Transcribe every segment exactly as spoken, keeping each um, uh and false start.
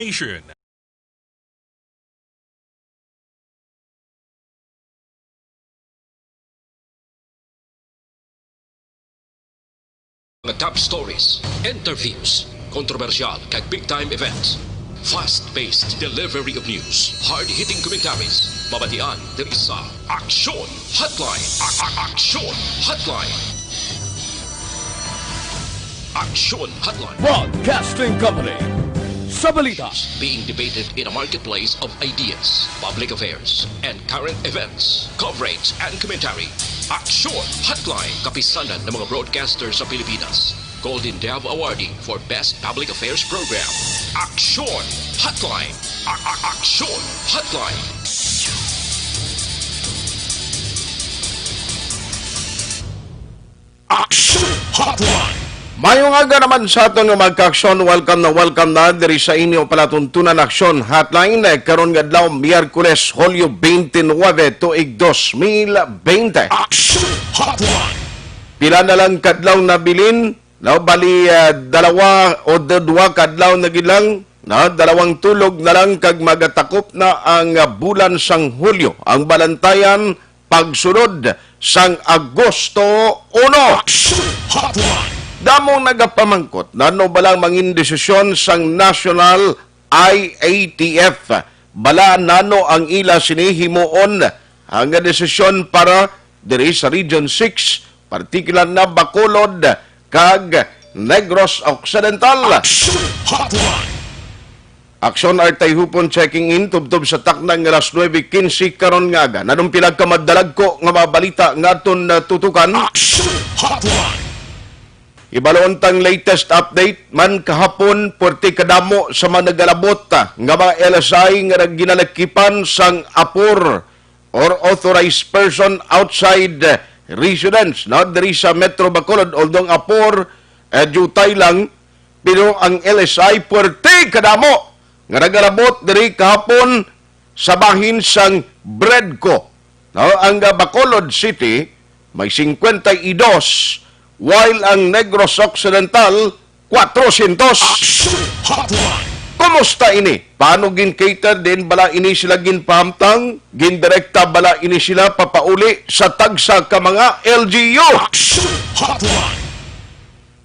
Nation. Mga top stories, interviews, kontrobersyal kag big time events. Fast-paced delivery of news, hard-hitting commentaries, mabatian diri sa Aksyon Hotline. A- a- Aksyon Hotline. Aksyon Hotline. Broadcasting Company. Sa balita. Being debated in a marketplace of ideas, public affairs, and current events, coverage and commentary. Aksyon Hotline. Kapisanan ng mga broadcaster sa Pilipinas. Golden Dove Awardee for Best Public Affairs Program. Aksyon Hotline. A- a- Aksyon Hotline. Aksyon Hotline. Mayong aga naman sa aton nga mga ka-aksyon. Welcome na welcome na diri sa inyo palatuntunan Aksyon Hotline, eh, karon nga adlaw, Miyerkules, Hulyo twenty-nine, tuig dos mil bente. Aksyon Hotline. Pila na lang kadlaw na bilin, no? Bali, ah, dalawa o d-, duha kadlaw na gid lang, no? Dalawang tulog na lang kag magatakop na ang, ah, bulan sang Hulyo, ang balantayan pagsulod sang Agosto uno. Aksyon Hotline. Damong nagapamangkot, nano bala ang mangin desisyon sang National I A T F? Bala nano ang ila sini himuon ang desisyon para diri sa Region six, partikular na Bacolod kag Negros Occidental. Aksyon Hotline. Aksyon Artay Hupon checking in, tubtob sa takna nga alas nuebe quince karon nga aga. Nanong pila ka madalagko nga mga balita nga aton, uh, tutukan. Aksyon Hotline. Ibalon tang latest update man kahapon, puwerte kadamo sa mga nagalabot, ah, nga mga L S I nga ginalakipan sang apor or authorized person outside, eh, residence, no? Diri sa Metro Bacolod, although ang apor, eh, diutay lang, pero ang L S I puwerte kadamo nga nagalabot diri kahapon sa bahin sang BREDCO. No? Ang, ah, Bacolod City may cincuenta y dos, while ang Negros Occidental, cuatrocientos. Aksyon Hotline. Kumusta ini? Paano gin-cater din bala ini sila ginpahamtang? Gindirekta bala ini sila papauli sa tagsa ka mga L G U? Aksyon Hotline.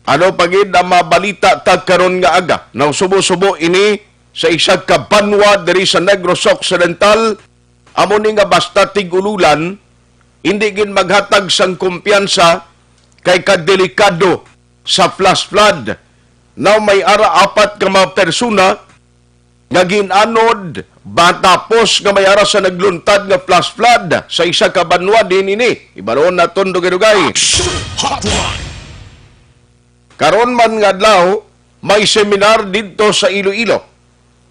Ano pa gid ang mabalita ta karon nga aga? Nang subo-subo ini sa isa ka banwa diri sa Negros Occidental, amo ni nga basta tig-ululan, hindi gid maghatag sang kumpiyansa kay kadelikado sa flash flood. Now, may ara apat ka mga persona nga gin-anod matapos nga may ara sa nagluntad nga flash flood sa isa ka banwa din ini. Ibalon naton dugay-dugay. Action Hotline. Karon man nga adlaw, may seminar didto sa Iloilo.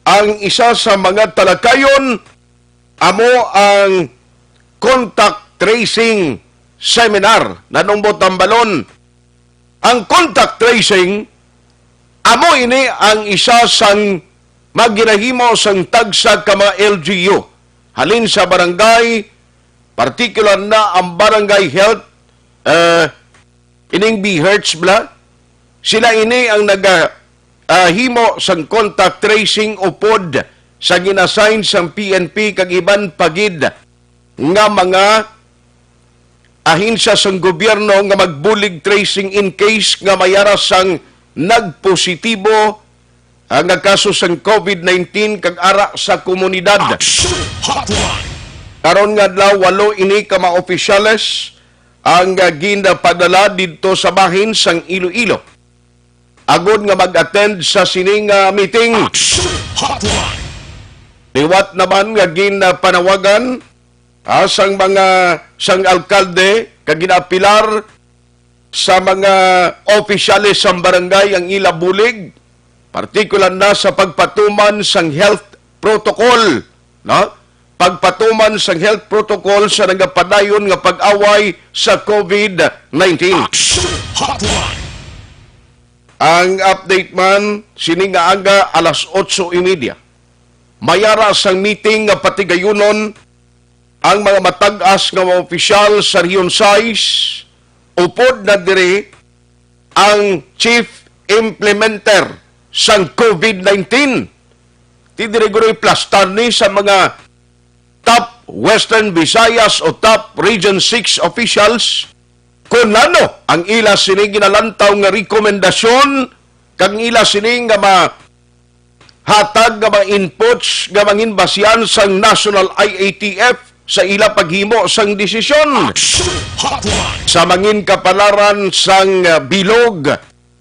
Ang isa sa mga talakayon amo ang contact tracing seminar. Nanong bot ang balon? Ang contact tracing, amo ini ang isa sang maginahimo sang tagsa ka mga L G U. Halin sa barangay, partikular na ang barangay health, eh, ining BHERTs bala. Sila ini ang naga, ah, himo sang contact tracing upod sa gin-assign sang P N P kag iban pa gid nga mga ahensya sang gobyerno nga magbulig tracing in case nga may ara sang nagpositibo, ah, nga kaso sang COVID nineteen kag ara sa komunidad. Action Hotline. Karon nga adlaw, walo ini ka mga opisyales ang, ah, ginpadala didto sa bahin sang Iloilo agod nga mag-attend sa sini nga meeting. Action Hotline. Liwat naman nga ginpanawagan, ah, sang mga, sang alkalde kag ginaapilar sa mga opisyales sang barangay ang ila bulig, partikular na sa pagpatuman sang health protocol, no? Pagpatuman sang health protocol sa nagapadayon nga pag-away sa COVID nineteen. Action Hotline. Ang update man, sini nga aga, alas otso y media, may ara sang meeting nga patigayunon ang mga matag-as nga mga opisyal sa Region sais, upod na diri ang chief implementer sang COVID nineteen. Ti diri guroy plastar ni sa mga top Western Visayas o top Region six officials kung ano ang ila sini ginalantaw nga rekomendasyon kag ang ila sini nga mahatag nga mga inputs nga manginbasihan sang National I A T F sa ila paghimo sang desisyon. Action Hotline. Sa mangin kapalaran sang, ah, bilog,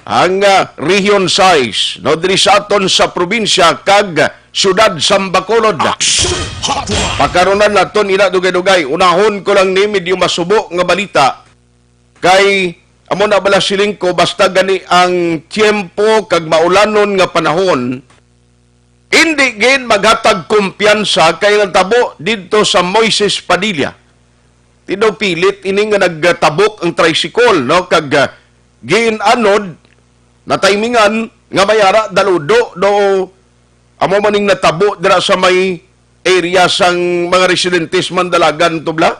ang, ah, Region sais, no, diri sa aton sa probinsya kag siyudad sang Bacolod. Action Hotline. Pakarunan naton ina dugay-dugay. Unahon ko lang ni medyo masubo nga balita kay amo na bala siling ko basta gani ang tiyempo kag maulanon nga panahon, hindi gid maghatag kumpiyansa kay natabo didto sa Moises Padilla. Ti daw pilit ini nga nagtabok ang tricycle, no? Kag, ah, giin-anod, natimingan nga may ara daludo do amo man ning natabo dira sa may area sang mga residentes Mandalagan, Tubla,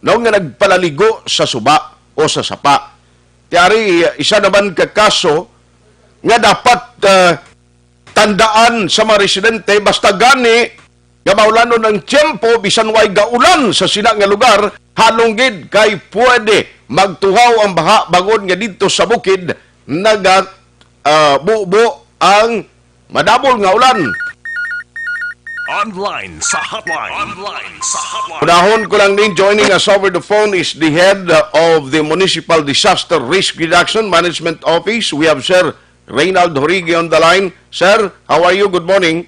no? Nga nagpalaligo sa suba o sa sapa. Ti ari, isa naman ka kaso nga dapat, ah, tandaan sa mga residente, basta gani nga maulanon ang tiyempo, bisan way gaulan sa sina nga lugar, halong gid kay pwede magtuhaw ang baha bangod nga didto sa bukid naga, ah, bubo ang madabol nga ulan. Online sa hotline. Online sa hotline. Unahon ko lang din, joining us over the phone is the head of the Municipal Disaster Risk Reduction Management Office. We have Sir Reynald Horigi on the line. Sir, how are you? Good morning.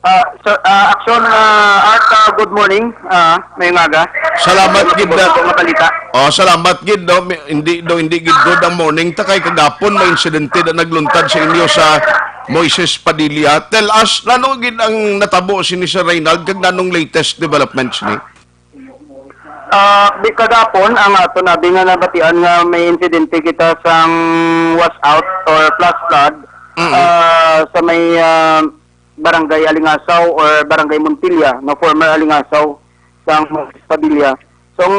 Ah, sir, ah, Action, ah, Art, ah, good morning. Ah, may umaga. Salamat gid na. Ito nga balita. Oh, salamat gid, no? Mi-, hindi, no, hindi gid good ang morning. Ta kay kagapon may insidente na nagluntad sa inyo sa Moises Padilla. Tell us, nano gid ang natabo sini, Sir Reynald, kag nanong latest developments ni? Ah, di kagapon ang ato nabi nga nabatian nga may insidente kita sang wash out or flash flood, Mm. ah, sa may, ah, Barangay Alingasaw or Barangay Montilla, no, former Alingasaw sang Padilla. So, ang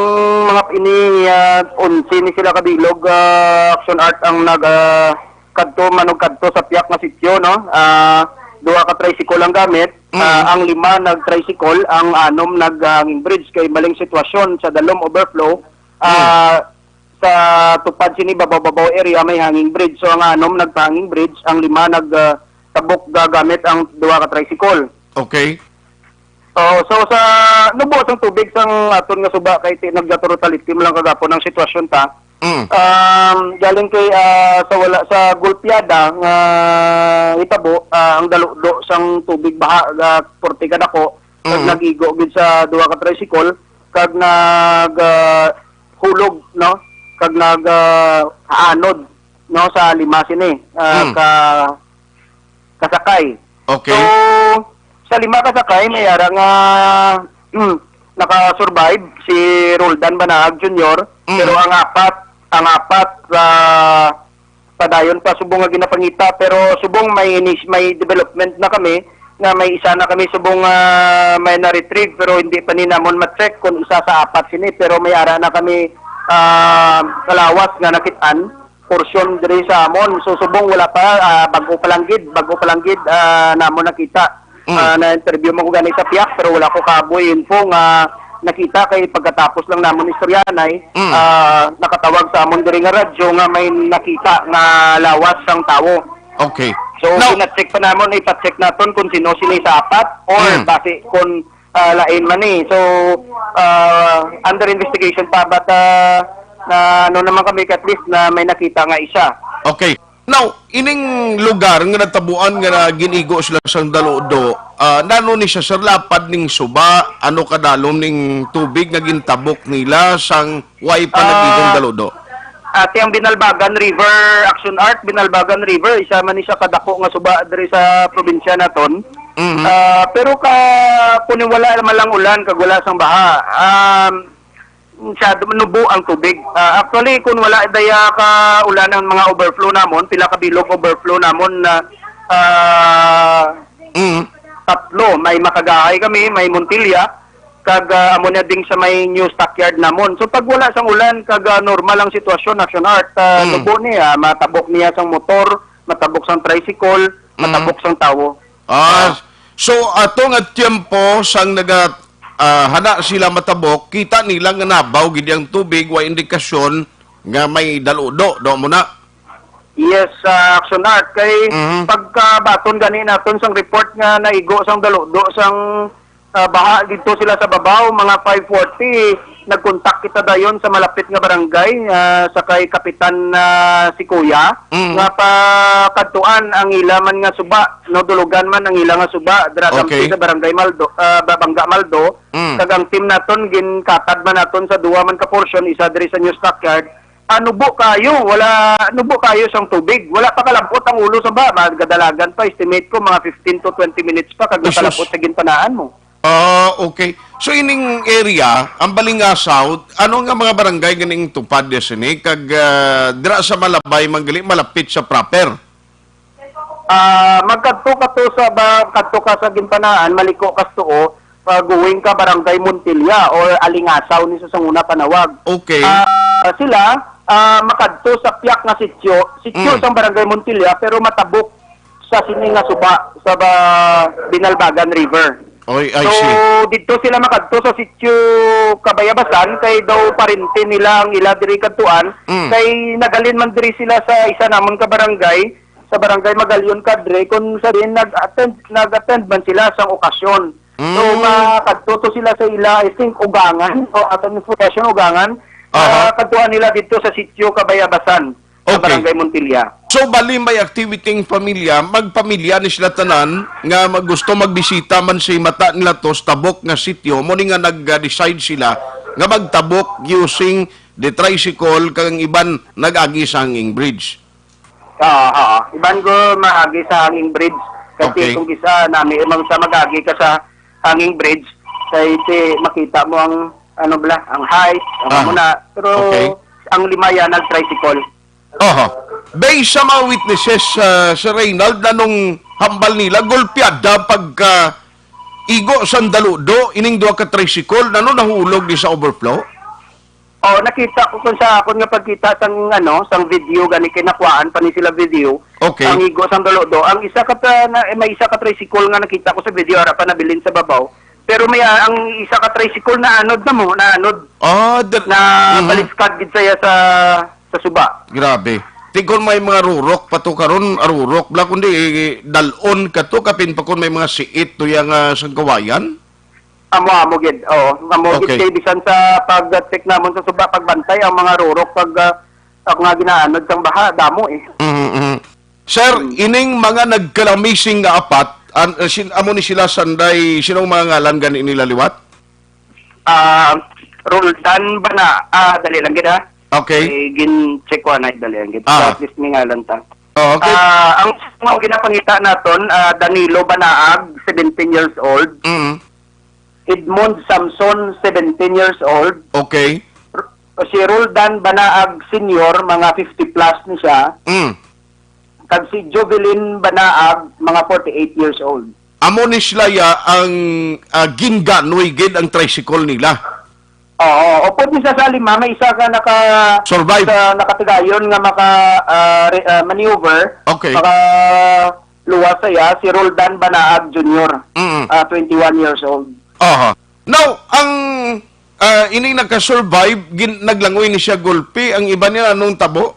mga ini, ah, onse ni sila kabilog, ah, Action Art ang nag, ah, kadto, manugkadto sa piyak nga sityo, no? Ah, duha ka tricycle ang gamit. Mm. Ah, ang lima nag-tricycle, ang anom nag-hanging bridge kay maling sitwasyon sa Dalom overflow. Ah, sa tupad sini, babaw-babaw area, may hanging bridge. So, ang anom nagpa-hanging bridge, ang lima nag, ah, tabok ga-, gamit ang duha ka tricycle. Okay. Oo, so sa nubo sang tubig sang aton nga suba kay ti-, nagdatotality mo lang kagapon ang sitwasyon ta. Mm. Um, galing kay, ah, sa wala sa gulpiada nga hitabo, ah, ang daludo sang tubig baha ga porte kadako, kag Mm. nag-igo gid sa duha ka tricycle, kag nag, ah, hulog, no? Kag nag, ah, haanod, no, sa lima sini, ah, Mm. ka kasakay. Okay. So, sa lima ka sakay, may ara nga, mm, naka-survive si Roldan Banaag Junior, Mm. pero ang apat, ang apat, ah, padayon pa subong nga ginapangita, pero subong may inis-, may development na kami nga may isa na kami subong, ah, may na-retrieve, pero hindi pa ni namon ma-check kung isa sa apat sini, pero may ara na kami, ah, kalawas nga nakit-an. Porsyon diri sa amon. So, subong wala pa, ah, bag-o pa lang gid, bag-o pa lang gid, ah, namon nakita. Mm. Ah, na-interview man ko gani sa piyak, pero wala ko kaboy info nga nakita kay pagkatapos lang namon istoryahanay, Mm. ah, nakatawag sa amon diri nga radyo nga may nakita nga lawas sang tawo. Okay. So, Now gina-check pa namon, ipa-check naton kung sino sini sa apat or Mm. basi kung ah, lain man ni. So, ah, under investigation pa, but, ah, na ano naman kami, at least na may nakita nga isa. Okay. Now, ining lugar nga natabuan nga na ginigo sila sang daludo, ah, nano ni siya, sir, lapad ning suba, ano kadalom ning tubig nga gintabok nila sang way pa Ah, nagigong daludo? Ati ang Binalbagan River, Action Art, Binalbagan River, isa man ni siya kadako nga suba diri sa probinsya naton. Mhm. Ah, pero ka, kung wala naman lang ulan, kag wala sang baha, um, masyado manubo ang tubig. Ah, actually, kung wala daya ka ulan, ang mga overflow namon, pila ka bilog overflow namon na, ah, Mm. tatlo, may Makagahay kami, may Montilla, kag, ah, amo na ding sa may new stockyard namon. So, pag wala sang ulan, kag, ah, normal ang sitwasyon, Action Art, ah, Mm. nubo niya, matabok niya sang motor, matabok sang tricycle, Mm. matabok sang tawo. Ah, Ah. So, ato nga tiyempo sang naga, ah, hana sila matabok, kita nila nga nabaw gid ang tubig, wa indikasyon nga may daludo, do mo na? Yes, ah, Action Art. Kay Mhm. pagkabaton gani naton sang report nga naigo sang daludo sang, ah, baha dito sila sa babaw, mga five forty, nagkontak kita dayon sa malapit nga barangay, ah, sa kay Kapitan, ah, si Kuya, Mm. nga pakadtuan ang ila man nga suba, no, dulugan man ang ila nga suba, dira Okay. sa barangay Maldo, ah, Babangga Maldo, Mm. kag ang team naton, ginkatad man naton sa duwa man ka portion, isa diri sa New Stockyard, ah, nubo kayo, wala, nubo kayo sang tubig. Wala pa kalabot ang ulo sa ba, magadalagan pa, estimate ko, mga fifteen to twenty minutes pa, kag Uy, sus. nakalabot sa ginpanaan mo. Ah, okay. So, ining area, ang Balingasaw, ano nga mga barangay ganing tupad ya sini? Kag, ah, dira sa Malabay, manggali, malapit sa proper? Ah, magkadto ka to sa ba-, kadto ka sa Ginpanaan, maliko ka sa tuo, pa-, going ka Barangay Montilla or Alingasaw ni sa sanguna panawag. Okay. Ah, sila, ah, makadto sa piyak nga sityo, sityo Mm. sang Barangay Montilla, pero matabok sa sini nga suba, sa ba-, Binalbagan River. Oy, I So, see. didto sila makadto sa sityo Kabayabasan, kay daw parente nila ang ila diri kadtuan, Mm. kay nagalin man diri sila sa isa namon ka barangay, sa Barangay Magalion Cadre, kung sa din nag-attend, nag-attend man sila sa okasyon. So, Mm. makadto to sila sa ila, I think, Ugangan, o aton information, Ugangan, Aha. ah, kadtuan nila dito sa sityo Kabayabasan, sa Okay. Barangay Montilla. So, bali may activity ang pamilya, magpamilya ni sila tanan nga mag-, gusto magbisita man si mata nila to sa tabok nga sityo, mo ni nga nag-decide sila nga magtabok using the tricycle, kag ang iban nag-agi sa hanging bridge. Ah, ah. Iban ko maagi sa hanging bridge. Kasi Okay. kung isa nami, imang sa mag-agi ka sa hanging bridge, kay si makita mo ang, ano bala, ang height, ang Ah. muna. Pero Okay. ang limaya nag-tricycle. Oho. Based sa mga witnesses, ah, Sir Reynald, nanong hambal nila, gulpiada pagka igo sang daludo, ining duha ka tricycle, nano nahulog di sa overflow? Oh, nakita ko kung sa akon nga pagkita sang, ano, sang video gani kay nakuhaan pa ni sila video. Okay. Ang igo sang daludo. Ang isa ka tra-, na, eh, may isa ka tricycle nga nakita ko sa video, ara pa nabilin sa babaw. Pero may, ah, ang isa ka tricycle na anod na mo, na anod. Ah, dal- Na Mhm. baliskad gid saya sa, sa suba. Grabe. Ti kon may mga rurok pa to karon, arurok bala, kundi, eh, dalon ka to, kapin pa kon may mga siit to yang, ah, sang kawayan? Amo, amo gid. Oo, amo gid Okay. kay bisan sa pag-check namon sa suba, pagbantay, ang mga rurok, pag, ah, ang mga ginaanod sang baha, damo eh. Mhm, mhm. Sir, Hmm. ining mga nagkalamising nga apat, an-, uh, sin-, amo ni sila sanday, sinong mga ngalan gani nila liwat? Ah, Roldan ba na? Ah, dali lang gid, ha? Okay. Eh, gin-check ko, anay, dali lang gid. Ah. At least may ngalan ta. Oh, okay. Ah, ang mga ginapangita naton, ah, Danilo Banaag, seventeen years old. Mm. Edmond Samson, seventeen years old. Okay. R-, si Roldan Banaag Senior, mga fifty plus ni siya. Mm. Kag si Jovelyn Banaag, mga forty-eight years old. Amo ni sila ya ang, ah, ginganoy gid ang tricycle nila. Oo, upod ni sa, sa lima, may isa ka naka-, Survive. sa nakatigayon nga maka, ah, re-, ah, maneuver, Okay. maka luwas saya, si Roldan Banaag Junior, Mm. ah, twenty-one years old. Aha. Now, ang, ah, ining naka-survive, gin-, naglangoy ni siya gulpi, ang iba nila anong tabo?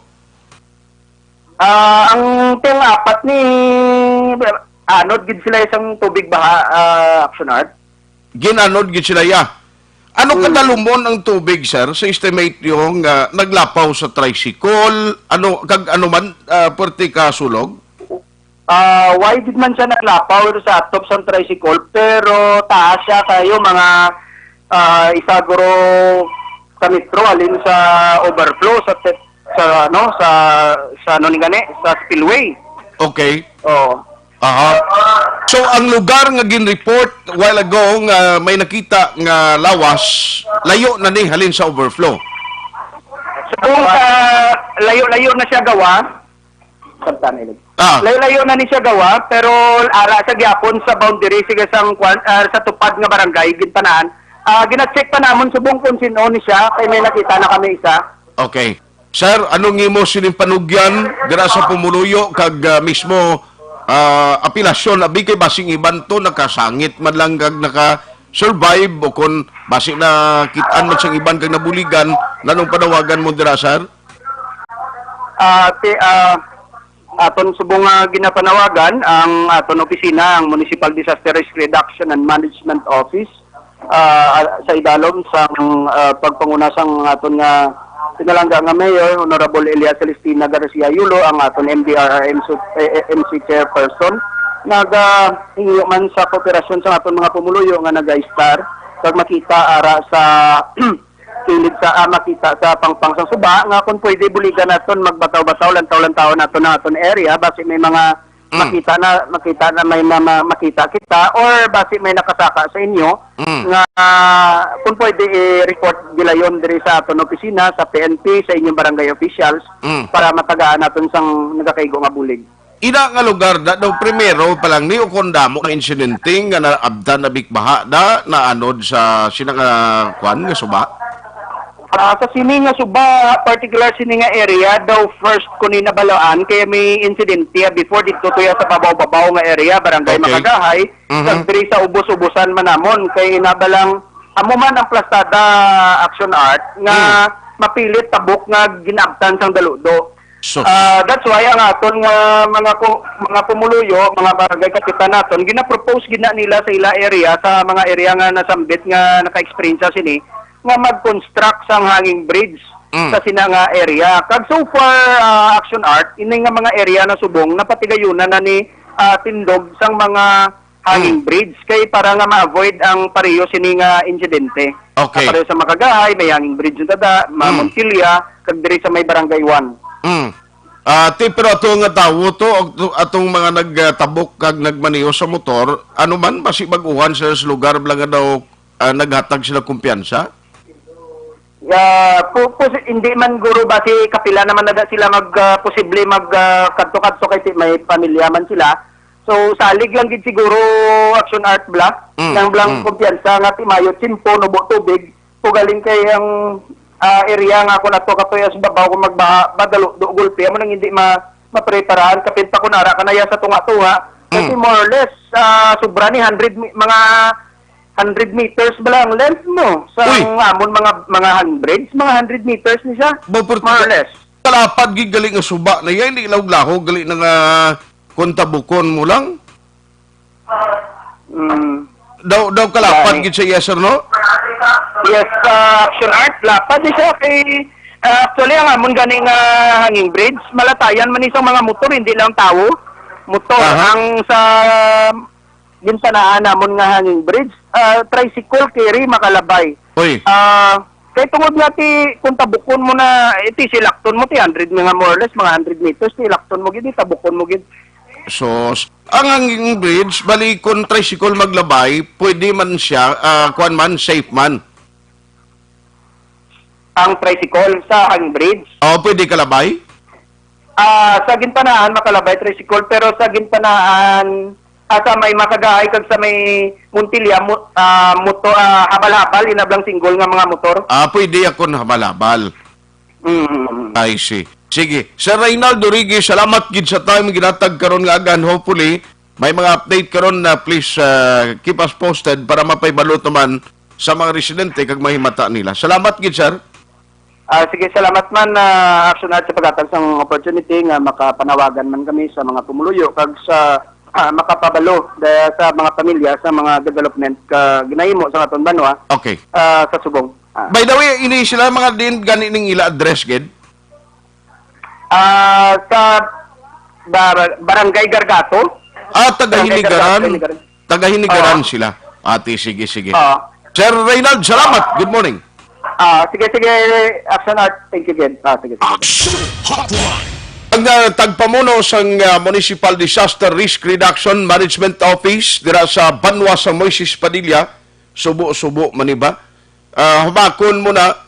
Ah, ang tong apat ni, anod gid sila isang tubig baha, ah, Action Art. Ginanod gid sila, ya. Ano Hmm. kadalumon ang tubig, sir, sa estimate nyo nga naglapaw sa tricycle? Ano, kag ano man, ah, pwerte ka sulog? Ah, wide man siya naglapaw sa atop sang tricycle, pero taas siya kayo, mga, ah, isa guro ka metro halin sa overflow sa te-, sa, ano, sa, sa, ano ni gani, sa spillway. Okay. Oo. Aha. So, ang lugar nga gin-report while ago nga may nakita nga lawas, layo na ni halin sa overflow. Subong sa layo-layo na siya gawa. Sabta na ilig. Ah. Layo-layo na ni siya gawa, pero ara sa gyapon sa boundary, sige, sang kwan, ah, sa tupad nga barangay, Ginpanaan. Ah, gina-check pa namon subong kung sin-o ni siya, kay may nakita na kami isa. Okay. Sir, anong imo sining panugyan dira sa pumuluyo kag, ah, mismo, ah, apelasyon, abi, kay basing iban to nakasangit man lang kag naka-survive, o kon basi nakit-an man sang iban kag nabuligan, nganong panawagan mo dira, sir? Ah, ti-, ah, aton subong nga ginapanawagan ang aton opisina, ang Municipal Disaster Risk Reduction and Management Office, ah, sa idalom sang, ah, pagpanguna sang aton nga pinalangga nga Mayor, Honorable Elias Celestina Garcia Yulo, ang aton M D R R M su-, eh, eh, M C Chairperson, nagahingyo man sa kooperasyon sa aton mga pumuluyo nga naga-star kag makita ara sa kilid sa, ah, makita sa pangpang sang suba, nga kung pwede buligan naton magbataw-bataw, lantaw-lantaw naton ang aton area, basi may mga Mm. makita na, makita na may ma-, ma-, makita kita, or basi may nakasaka sa inyo Mm. nga, ah, kung pwede i-report gilayon diri sa aton opisina, sa P N P, sa inyong barangay officials, Mm. para matagaan naton sang nagakaigo nga bulig. Ina nga lugar da daw primero pa lang ni, o kon damo nga insidente nga naabtan na bikbaha da naanod sa sina nga kwan nga suba? Ah, sa sini nga suba, particular sini nga area, daw first ko ni nabalaan kay may insidente before didto tuya sa babaw-babaw nga area, Barangay Okay. Makagahay, Mhm. kag diri sa ubos-ubosan man namon kay nabalang amo man ang plastada, Action Art, nga Hmm. mapilit tabok nga ginaabtan sang daludo. Sus. Ah, that's why ang aton nga mga ku-, mga pumuluyo, mga barangay kapitan naton, ginapropose gid na nila sa ila area, sa mga area nga nasambit nga naka-experience sini, nga mag-construct sang hanging bridge Mm. sa sina nga area. Kag so far, ah, Action Art, ini nga mga area na subong napatigayunan na ni, ah, tindog sang mga hanging Mm. bridge kay para nga ma-avoid ang pareho sini nga insidente. Okay. Sa pareho sa Makagahay, may hanging bridge yung tada, ma-, Mm. Montilla, kag diri sa may Barangay One. Mm. Ah, ti, pero ato nga tawo to, ato-, atong mga nagtabok kag nagmaneho sa motor, ano man, basi bag-uhan sila sa lugar, bala nga daw, ah, naghatag sila kumpiyansa? Ya, pu-, pus-, hindi man guro basi kapila naman na da sila mag, ah, posible mag, ah, kadto-kadto kay ti-, may pamilya man sila. So, salig lang gid siguro, Action Art, bala, Mm, nang blang mm. kumpiyansa nga timayo, tiyempo, nubo, tubig, ugaling kay ang, ah, area nga ako nato katuya sa babaw kung magbaha, madalo, do, gulpi, amo nang hindi ma-, mapreparahan, kapin pa kung ara ka na ya sa tunga-tunga, kasi Mm. more or less, ah, sobra ni hundred mi-, mga hundred meters bala ang length mo sa Uy! ang amon mga, mga handbridge, mga hundred meters ni siya. Ba, pero More or less. Kalapad gid gali nga suba na yan, hindi lahog-lahog gali na nga kung tabukon mo lang. Mm. Daw, daw kalapad Gani. gid sa, yes or no? Yes, ah, Action Art, lapad ni siya kay, ah, actually, ang amon gani nga hanging bridge, malatayan man ni sa mga motor, hindi lang tawo. Motor, Aha. ang sa gintanaan namon nga hanging bridge, ah, tricycle carry makalabay. Uy. Ah, kay tungod nga ti, kung tabukon mo na, iti silakton mo, ti hundred nga more or less, mga hundred meters, ti ilakton mo gid, tabukon mo gid. Sus. Ang hanging bridge, bali kung tricycle maglabay, pwede man siya, ah, kuwan man, safe man. Ang tricycle sa hanging bridge? Oo, pwede kalabay? Ah, sa gintanaan, makalabay tricycle, pero sa gintanaan, ah, sa may Makagahay kag sa may Montilla, mo-, ah, moto-, ah, habal-habal, inablang single nga mga motor. Ah, pwede ako na habal-habal. Mm. I see. Sige. Sir Reynaldo Rigi, salamat gid sa time ginatag karon nga agan. Hopefully, may mga update karon na please, ah, keep us posted para mapahibalo naman sa mga residente kag mahimata nila. Salamat gid, sir. Ah, sige, salamat man, ah, Action Art, sa paghatag sang opportunity nga makapanawagan man kami sa mga pumuluyo kag sa, ah, makapabalo da-, sa mga pamilya sa mga development ka ginahimo sa aton banwa, Okay. ah, sa subong. Ah. By the way, ini sila mga din gani ning ila address gid? Ah, sa bar-, Barangay Gargato. Ah, taga Barangay Hinigaran. Gargato, Hinigaran. Taga Hinigaran Oo. sila. Ate, sige, sige. Oo. Sir Reynald, salamat. Good morning. Ah, sige, sige, Action Art. Thank you again. Ah, sige, sige. Action Hotline. Ang, ah, tagpamuno sang, ah, Municipal Disaster Risk Reduction Management Office dira sa banwa sa Moises Padilla, subo-subo man ni ba? Ah, habakon mo na,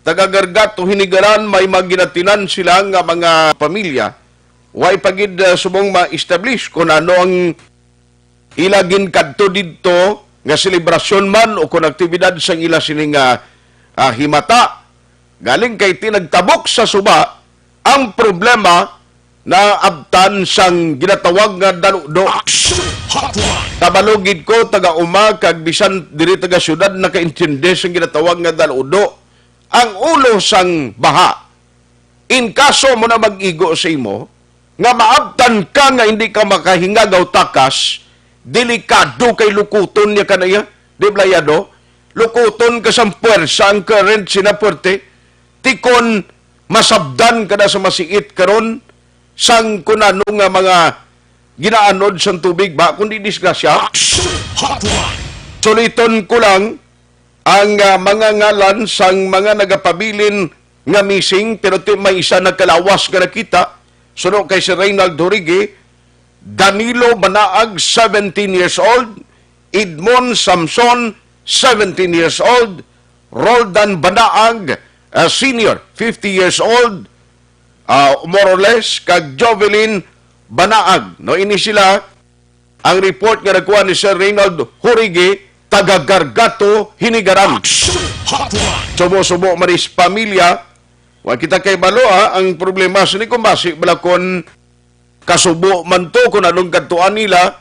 taga Gargato, Hinigaran, may mga ginatinan sila nga mga pamilya. Way pa gid, ah, subong ma-establish kung ano ang ila ginkadto didto nga selebrasyon man o kon aktibidad sang ila sini nga, ah, himata. Galing kay ti nagtabok sa suba, ang problema naabtan sang ginatawag nga daludo. Action Hotline. Kabalo gid ko, taga-uma, kag bisan diri taga-syudad, nakaintindi sang ginatawag nga daludo. Ang ulo sang baha. In kaso mo na mag-igo sa imo, nga maabtan ka nga hindi ka makahingagaw takas, delikado kay lukuton niya ka na iya, di ba, Yado? Lukuton ka sang puwersa ang current, sina puwerte, tikon masabdan ka na sa masiit karon, sang kun ano nga mga ginaanod sang tubig ba, kundi disgrasya. Action Hotline. Suliton ko lang ang, ah, mga ngalan sang mga nagapabilin nga missing, pero ti may isa nagkalawas nga nakita, suno kay si Reynald Hurigi, Danilo Banaag, seventeen years old, Edmond Samson, seventeen years old, Roldan Banaag, ah, Senior, fifty years old, ah, more or less, kag Jovelyn Banaag. No, ini sila ang report nga nagkuha ni Sir Reynald Hurigi, taga Gargato, Hinigaran. Action Hotline. Sumusubo man is pamilya, wa kita kay balo, ah, ang problema sini kung basi bala kon kasubo man to, kung anong kadtuan nila,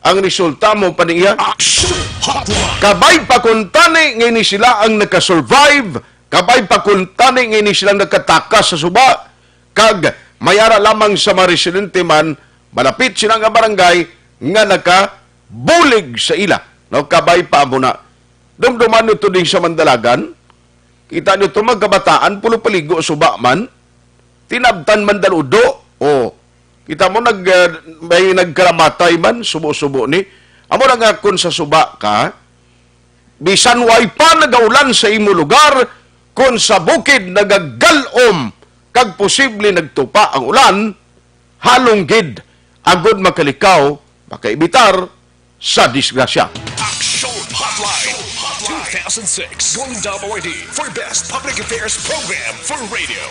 ang resulta mo pa niya. Action Hotline. Kabay pa kung tani nga ini sila ang nakasurvive, kabay pa kung tani nga ini sila nakatakas sa suba, kag may ara lamang sa mga residente man malapit sila nga barangay nga nakabulig sa ila. No, kabay pa mo na. Dumduman nyo to din sa Mandalagan. Kita nyo to, magkabataan, pulo paligo, suba man. Tinabtan man daludo. O, kita mo, nag, ah, may nagkaramatay man, subo-subo ni. Amo lang nga, kung sa suba ka, bisan way pa nagaulan sa imo lugar, kung sa bukid nagagal-om, kag posible nagtupa ang ulan, halong gid, agod makalikaw, makaibitar sa disgrasya. Action Hotline two thousand six Golden Dove Awardee for Best Public Affairs Program for Radio.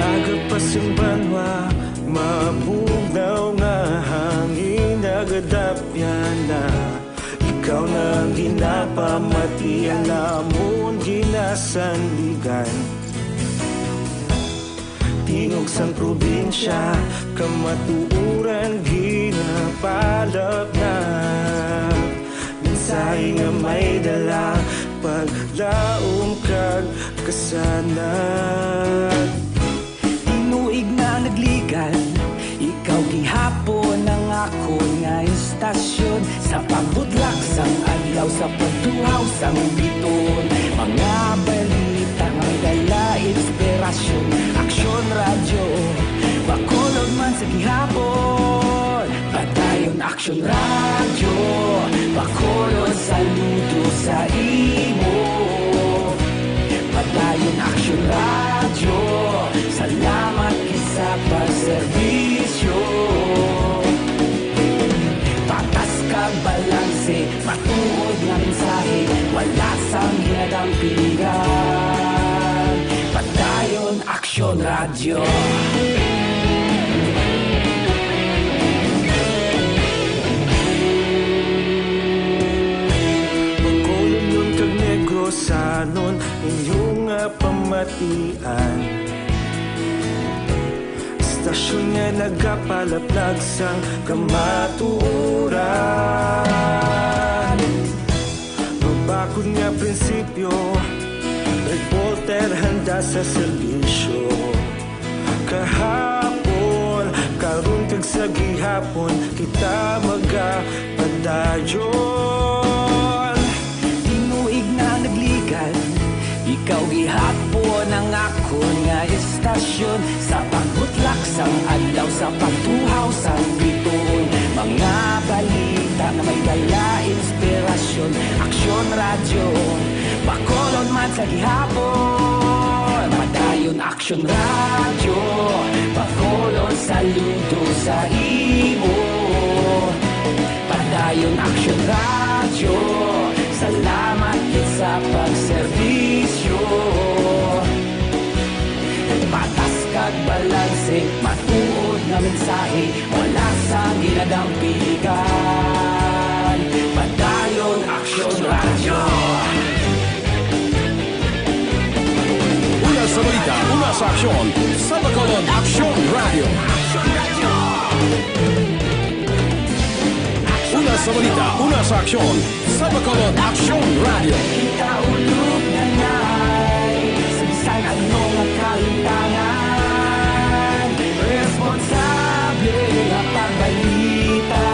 Aga pa sing banwa, mabugnaw nga hangin, nagadapyan na. Ikaw na ang ginapamati, ang amon ginasandigan. Tingog sang probinsya, kamatuoran ginapalapnag. Mensahe nga may dala, paglaom kag kasanag. Tinuig na nagligad, ikaw gihapon ang akon nga istasyon. Sa pagbutlak sang adlaw, sa pagtuhaw sang biton, mga balita nga may dala inspirasyon. Aksyon Radyo, Bacolod man sa gihapon. Padayon Aksyon Radyo, Bacolod, saludo sa imo. Padayon Aksyon Radyo, salamat gid sa pagserbisyo. Patas kag balanse, matuod nga mensahe, wala sang ginadampingan. Padayon Aksyon Radyo. Bacolodnon kag Negrosanon, inyo nga pamatian. Istasyon nga nagapalaplag sang kamatuoran. Mabakod nga prinsipyo, reporter handa sa serbisyo. Kahapon, karon kag sa gihapon, kita magapadayon. Tinuig na nagligad, ikaw gihapon ang akon nga istasyon. Sa pagbutlak sang adlaw, sa pagtuhaw sang bituon, mga balita nga may dala inspirasyon. Aksyon Radyo, Bacolod man sa gihapon. Padayon Aksyon Radyo, Bacolod, saludo sa imo. Ayon Aksyon Radyo, salamat gid sa pagserbisyo. Patas kag balanse, matuod nga mensahe, wala sang ginadampigan. Padayon Aksyon Radyo. Una sa balita, una sa aksyon, sa Bacolod Aksyon Radyo. Una sa balita, una sa aksyon, sa Bacolod Aksyon Radyo. Kita ulog na nay, sa bisan ano nga kahitangan, responsable nga pagbalita,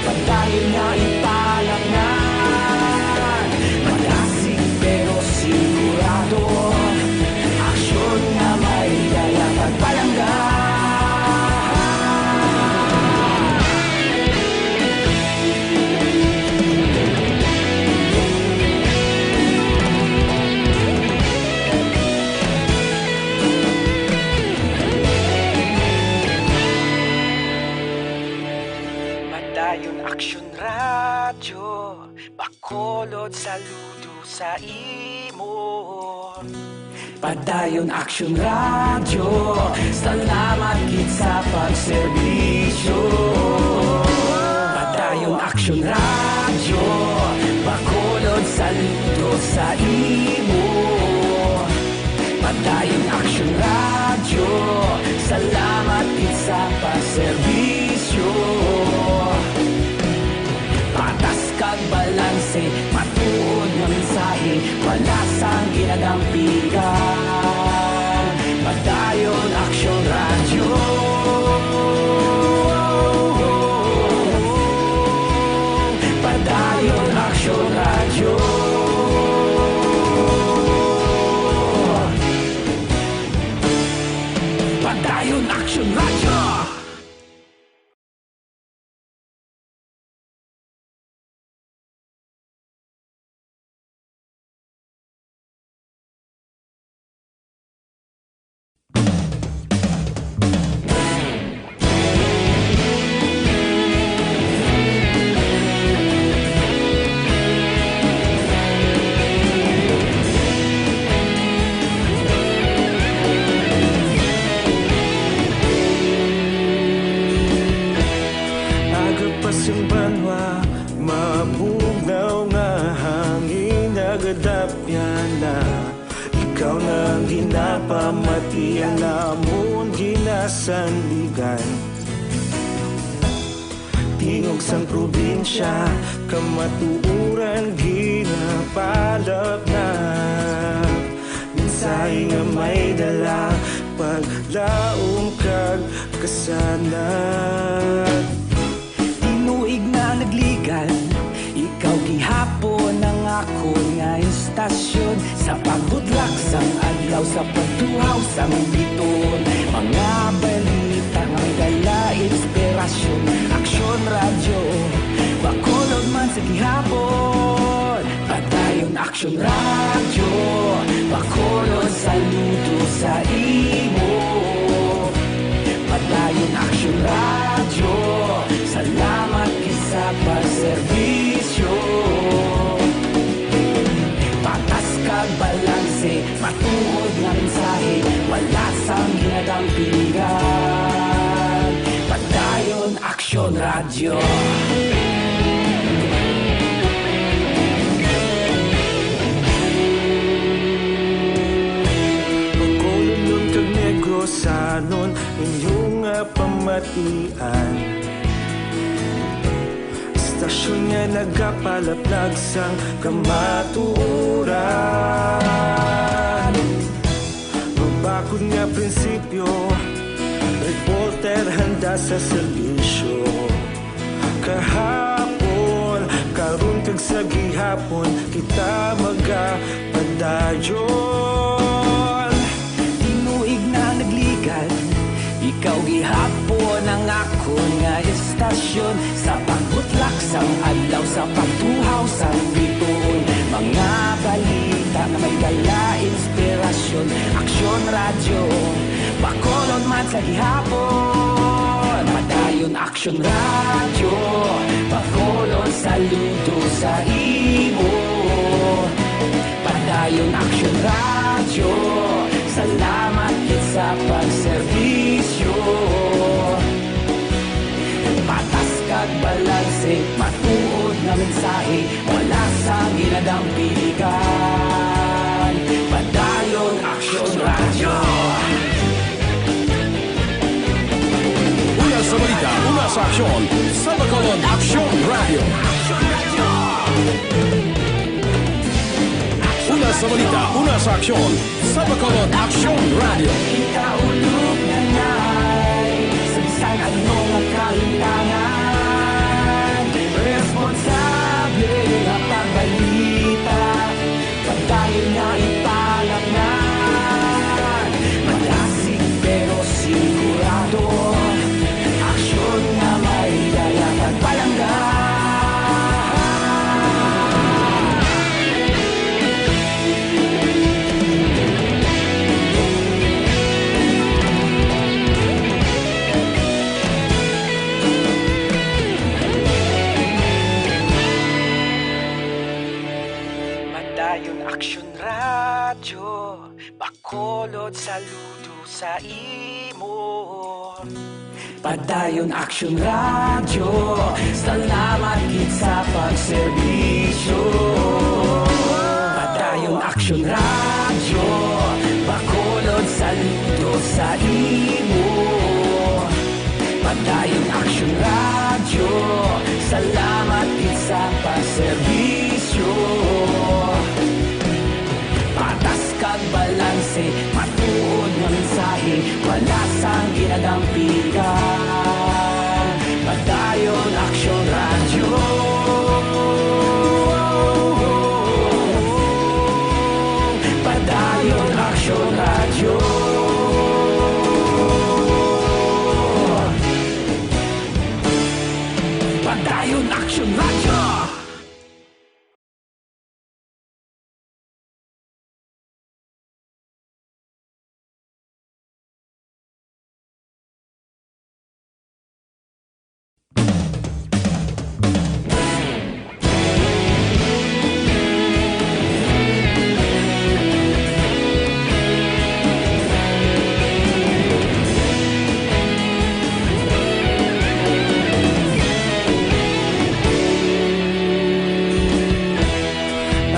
padayon nga ipalangnan. Madasig pero sigurado, aksyon nga may dala pagpalangga. Padayon Aksyon Radyo, Bacolod, saludo sa imo. Padayon Aksyon Radyo, salamat gid sa pagserbisyo. Padayon Aksyon Radyo, Bacolod, saludo sa imo. Padayon Aksyon Radyo, salamat gid sa pagserbisyo. Patas kag balanse, matuod nga mensahe, wala sang ginadampigan. Padayon Aksyon Radyo. Padayon Aksyon Radyo. Padayon Aksyon Radyo. Aga pa sing banwa, mabugnaw nga hangin nagadapyan na. Ikaw na ang ginapamati, ang amon ginasandigan. Tingog sang probinsya, kamatuoran ginapalapnap. Mensahe nga may dala, paglaom kag kasanag. Tinuig na nagligal, ikaw gihapon ang akon nga istasyon. Sa pagbutlak sang adlaw, sa pagtuhaw sang bituon, mga balita nga may dala inspirasyon. Aksyon Radyo, Bacolod man sa gihapon. Padayon Aksyon Radyo, Bacolod, saludo sa imo. Padayon Aksyon Radyo, salamat gid sa pagserbisyo. Patas kag balanse, matuod nga mensahe, wala sang ginadampigan. Padayon Aksyon Radyo. Bacolodnon kag Negrosanon, inyo nga pamatian. Istasyon nga nagapalaplag sang kamatuoran. Mabakod nga prinsipyo, reporter handa sa serbisyo. Kahapon, karon kag sa gihapon, kita magapadayon. Tinuig na nagligal, ikaw gihapon ang akon nga istasyon. Sa pagbutlak sang adlaw, sa pagtuhaw sang bituon, mga balita nga may dala inspirasyon. Aksyon Radyo, Bacolod man sa gihapon. Padayon Padayon Aksyon Radyo, Bacolod, saludo sa imo. Padayon Aksyon Radyo, salamat gid sa pagserbisyo. Patas kag balanse, matuod nga mensahe, wala sang ginadampigan. Padayon Aksyon Radyo. Una sa balita, una sa aksyon, sa Bacolod Aksyon Radyo. Una sa balita, una sa aksyon, sa Bacolod Aksyon Radyo. Ikaulog na ngay sa bisan ano nga kalimtangan. Responsable nga pagbalita, pagdayon nga ipalapnan. Malasig pero sigurado, aksyon nga may dala kag palangga. Padayon Aksyon Radyo, Bacolod, saludo sa imo. Padayon Aksyon Radyo, salamat gid sa pagserbisyo. Padayon Aksyon Radyo, Bacolod, saludo sa imo. Padayon Aksyon Radyo, salamat gid sa pagserbisyo. Patas kag balanse, matuod nga mensahe, wala sang ginadampigan. Padayon Aksyon Radyo. Padayon Aksyon Radyo. Padayon Aksyon Radyo.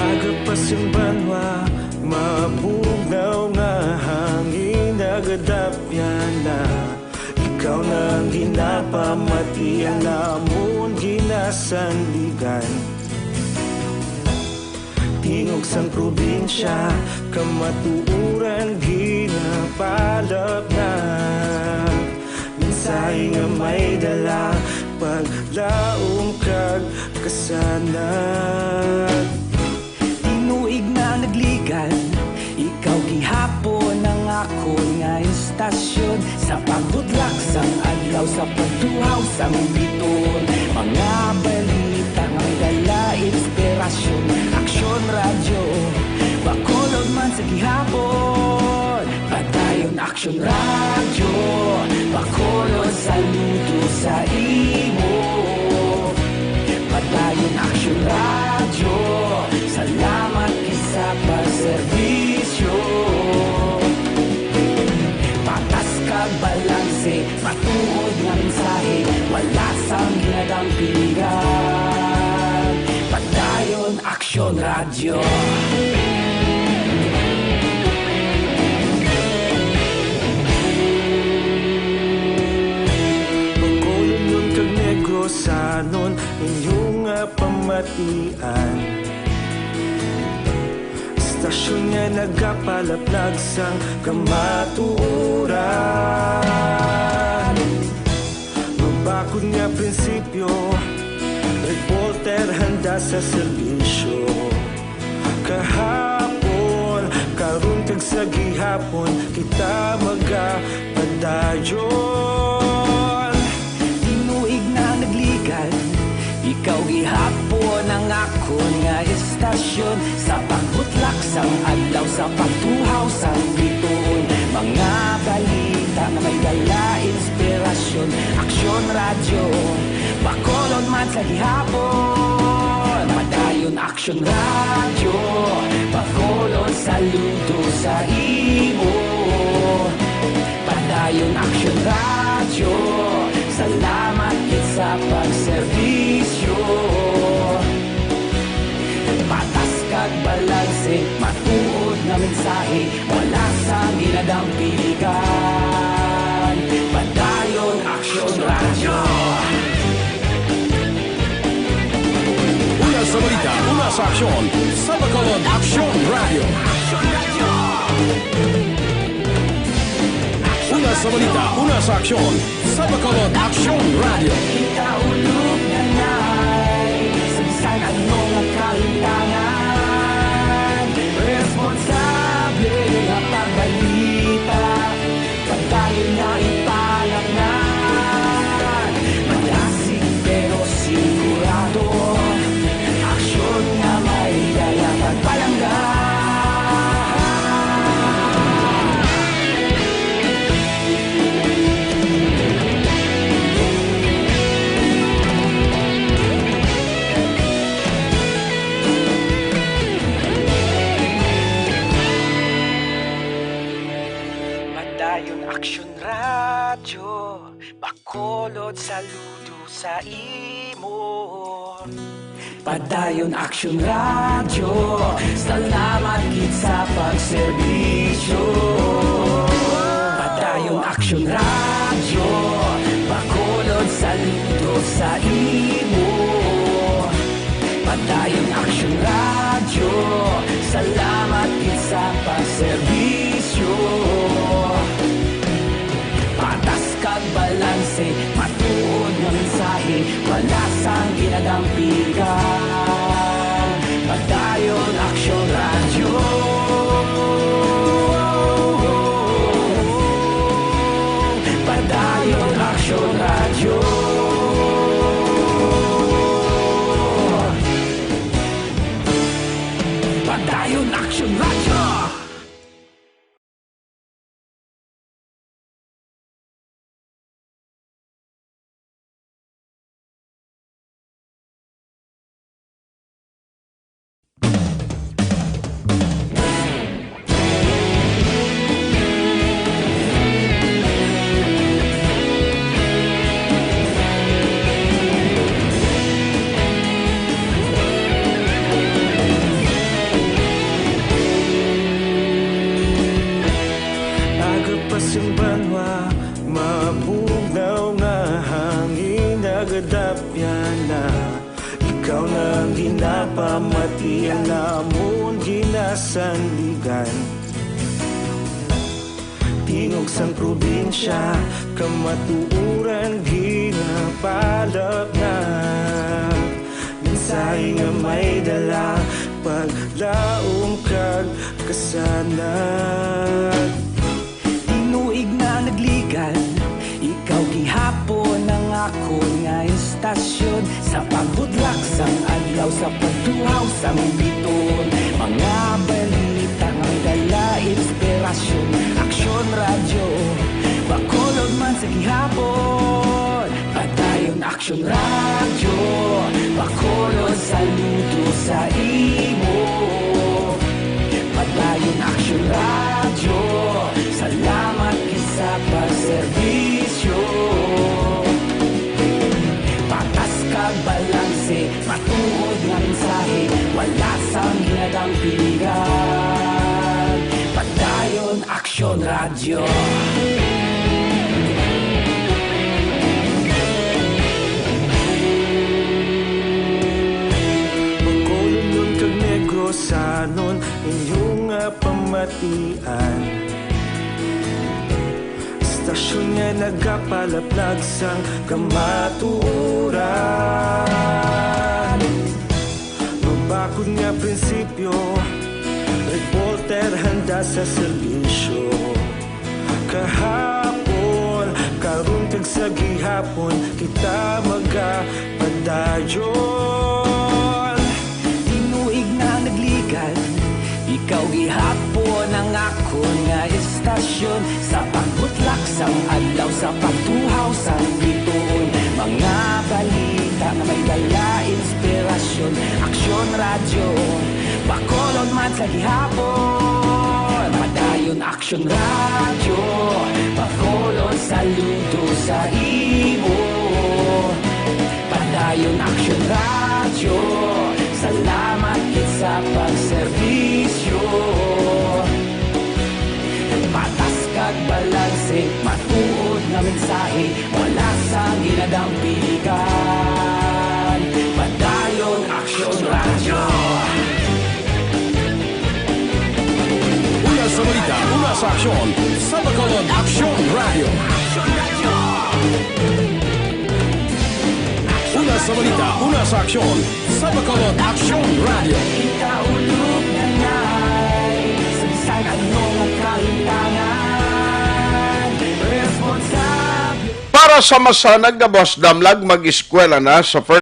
Aga pa sing banwa, mabugnaw nga hangin, nagadapyan na. Ikaw na ang ginapamati, ang amon ginasandigan. Tingog sang probinsya, kamatuoran ginapalapnag. Mensahe nga may dala, paglaom kag kasanag. Tinuig na nagligan, ikaw gihapon ang akon nga istasyon. Sa pagbutlak sang adlaw, sa pagtuhaw sang bituon, mga balita nga may dala inspirasyon. Aksyon Radyo, Bacolod man sa gihapon. Padayon Aksyon Radyo, Bacolod, saludo sa imo. Padayon Aksyon Radyo, salamat gid sa pagserbisyo. Patas kag balanse, matuod nga mensahe, wala sang ginadampigan. Padayon Aksyon Radyo. Bacolodnon kag Negrosanon, inyo nga pamatian. Istasyon nga nagapalaplag sang kamatuoran. Mabakod nga prinsipyo, reporter handa sa serbisyo. Kahapon, karon kag sa gihapon, kita magapadayon. Tinuig na nagligan, ikaw gihapon ang akon nga istasyon. Sa pagbutlak sang adlaw, sa pagtuhaw sang bituon, mga balita nga may dala inspirasyon. Aksyon Radyo, Bacolod man sa gihapon. Padayon Aksyon Radyo, Bacolod saludo sa imo. Padayon Aksyon Radyo, salamat gid sa pagserbisyo. Patas kag balanse, matuod nga mensahe, wala sang ginadampigan. Padayon Aksyon Radyo. Una sa balita, una sa aksyon, sa Bacolod Aksyon Radyo. Una sa balita, una sa aksyon, sa Bacolod Aksyon Radyo. Kita ulog na nay, sa bisan ano nga kalintangan, responsable nga pagbalita, pagdayon nga ipalangnan, madasig pero sigurado, aksyon nga may dala kag palangga. Padayon Aksyon Radyo, Bacolod saludo sa imo. Padayon Aksyon Radyo, salamat gid sa pagserbisyo. Padayon Aksyon Radyo, Bacolod saludo sa imo. Padayon Aksyon Radyo, salamat gid sa pagserbisyo. Patas kag balanse, matuod nga mensahe, wala sang ginadampigan. Padayon Aksyon Radyo. Padayon Aksyon Radyo. Padayon Aksyon Radyo. Aga pa sing banwa, mabugnaw nga hangin nagadapyan na. Ikaw na ang ginapamatian namon ginasandigan. Tingog sang probinsya, kamatuoran ginapalapnag. Mensahe nga may dala, paglaom kag kasanag. Tinuig na nagligan, ikaw gihapon ang akon nga istasyon. Sa pagbudlak sang adlaw, sa pagtuhaw sang biton, mga balita nga dala inspirasyon. Aksyon Radyo, Bacolod man sa gihapon. Padayon Aksyon Radyo, Bacolod saludo sa imo. Padayon Aksyon Radyo, salamat gid sa pagserbisyo. Patas kag balanse, matuod nga mensahe, wala sang ginadampigan. Padayon Aksyon Radyo. Bacolodnon kag Negrosanon, inyo nga pamatian. Istasyon nga nagapalaplag sang kamatuoran. Mabakod nga prinsipyo, reporter handa sa serbisyo. Kahapon, karon kag sa gihapon, kita magapadayon. Tinuig na nagligan, ikaw gihapon Ang akon nga istasyon, sa pagbutlak sang adlaw, sa pagtuhaw sang bituon, mga balita nga may dala inspirasyon. Aksyon Radyo, Bacolod man sa gihapon. Padayon Aksyon Radyo, Bacolod, saludo sa imo. Padayon Aksyon Radyo, salamat gid sa pagserbisyo. Patas kag balanse, matuod nga mensahe, wala sang ginadampigan. Padayon Aksyon Radyo. Una sa balita, una sa aksyon, sa Bacolod Aksyon Radyo. Una sa balita, una sa aksyon, sa Bacolod Aksyon Radyo. Kita ulog na ngay, sabisan ano ang kahintangan, responsable. Para sa masanag nga buwas damlag, mag-eskwela na sa first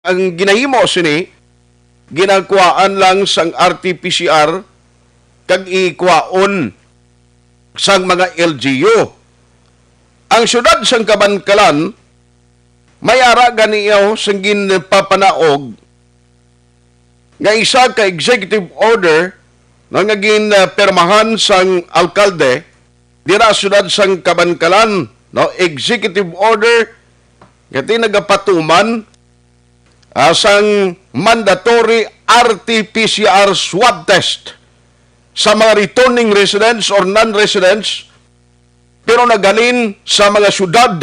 Ang ginahimo sini, ginakuhaan lang sang R T P C R kag ikwaon sang mga L G U. Ang siyudad sang Kabankalan may ara ganiyo sang ginpapanaog nga isa ka executive order, no, nga ginpirmahan sang alkalde dira sa siyudad sang Kabankalan, no, executive order nga ti nagapatuman, ah, sang mandatory R T P C R swab test sa mga returning residents or non-residents, pero naghalin sa mga syudad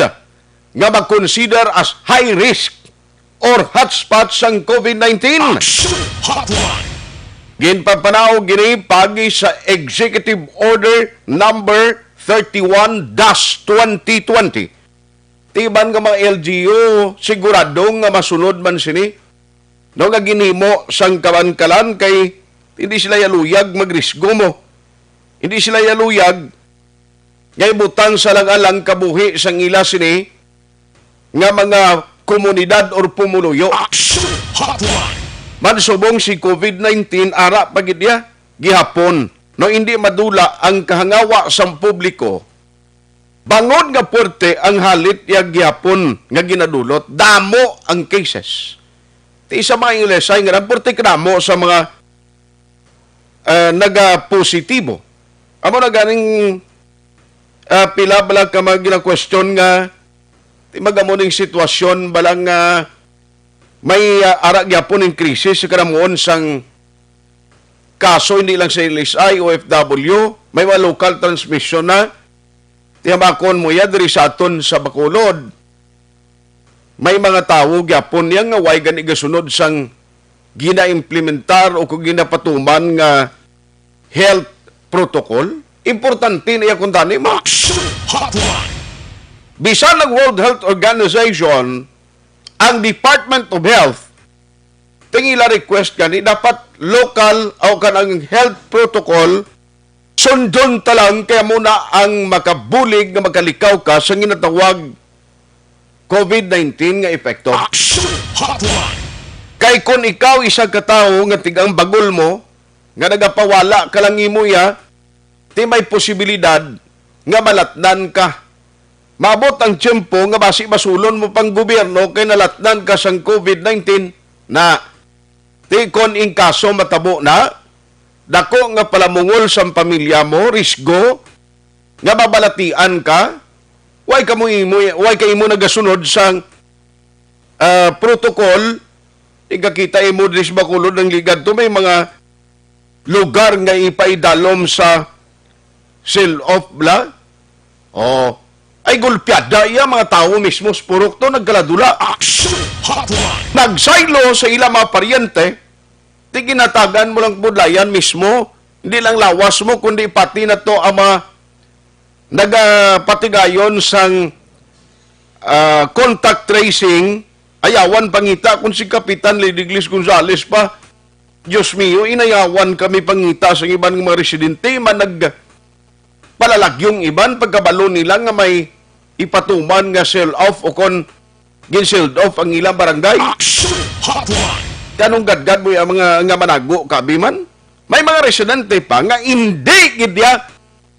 nga ma-consider as high risk or hotspot sang COVID nineteen. Action Hotline. Ginpapanaog gini paagi sa Executive Order Number thirty-one dash twenty twenty. Timan nga mga L G U, sigurado nga masunod man sini, no, nga ginhimo sang kabankalan kay hindi sila yaluyag magrisgo mo. Hindi sila yaluyag nga ibutang sa alang-alang kabuhi sang ila sini nga mga komunidad or pumuluyo. Action Hotline. Man subong si COVID nineteen, ara pa gid niya gihapon, no, hindi madula ang kahangawa sang publiko. Bangod nga puwerte ang halit niya gihapon nga ginadulot, damo ang cases. Ti sa mga Inglesay nga puwerte kadamo sa mga ah, nagapositibo. Amo na ganing, ah, pila bala ka mga gina-question nga ti magamo ning sitwasyon bala nga may, ah, ara gyapon ning krisis sa kanamuon sang kaso, hindi lang sa L S I, O F W, may mga local transmission na. Tiyamakon mo ya diri sa aton sa Bacolod. May mga tawo gyapon niya nga way gani gasunod sang ginaimplementar o kung ginapatuman nga health protocol. Importante na iya kung tani mo. Action Hotline. Bisan ang World Health Organization, ang Department of Health, tingila request gani dapat local o kanang health protocol sundon ta lang kay amo na ang makabulig nga makalikaw ka sa ginatawag COVID nineteen nga epekto. Action Hotline. Kay kung ikaw isa ka tawo nga tigang bagol mo nga nagapawala ka lang imo iya, ti may posibilidad nga malatnan ka. Maabot ang tiyempo nga basi basulon mo pang gobyerno kay nalatnan ka sang COVID nineteen na. Ti kon in kaso matabo na, dako nga palamungol sang pamilya mo, risgo nga mabalatian ka, way ka mo imo, way ka imo nagasunod sang, ah, protocol, igakita imo diri sa Bacolod ang ligad to may mga lugar nga ipaidalom sa seal off bla. Oh, ay gulpiada iya mga tawo mismo sa purok to nagkaladula. Action Hotline. Nagsaylo sa ila mga paryente, di ginatagan mo lang budlayan mismo, hindi lang lawas mo kundi pati na to ang mga nagapatigayon sang, ah, contact tracing. Ayawan pangita kung si Kapitan Lediglis Gonzales pa. Dios mio, inayawan kami pangita sa iban nga mga residente man nagpalalagyong iban pagkabalo nila nga may ipatuman nga sell off o kon gin-sealed off ang ilang barangay. Action Hotline. Kanong gadgad mo ang mga nga manago kabi man? May mga residente pa nga hindi gid ya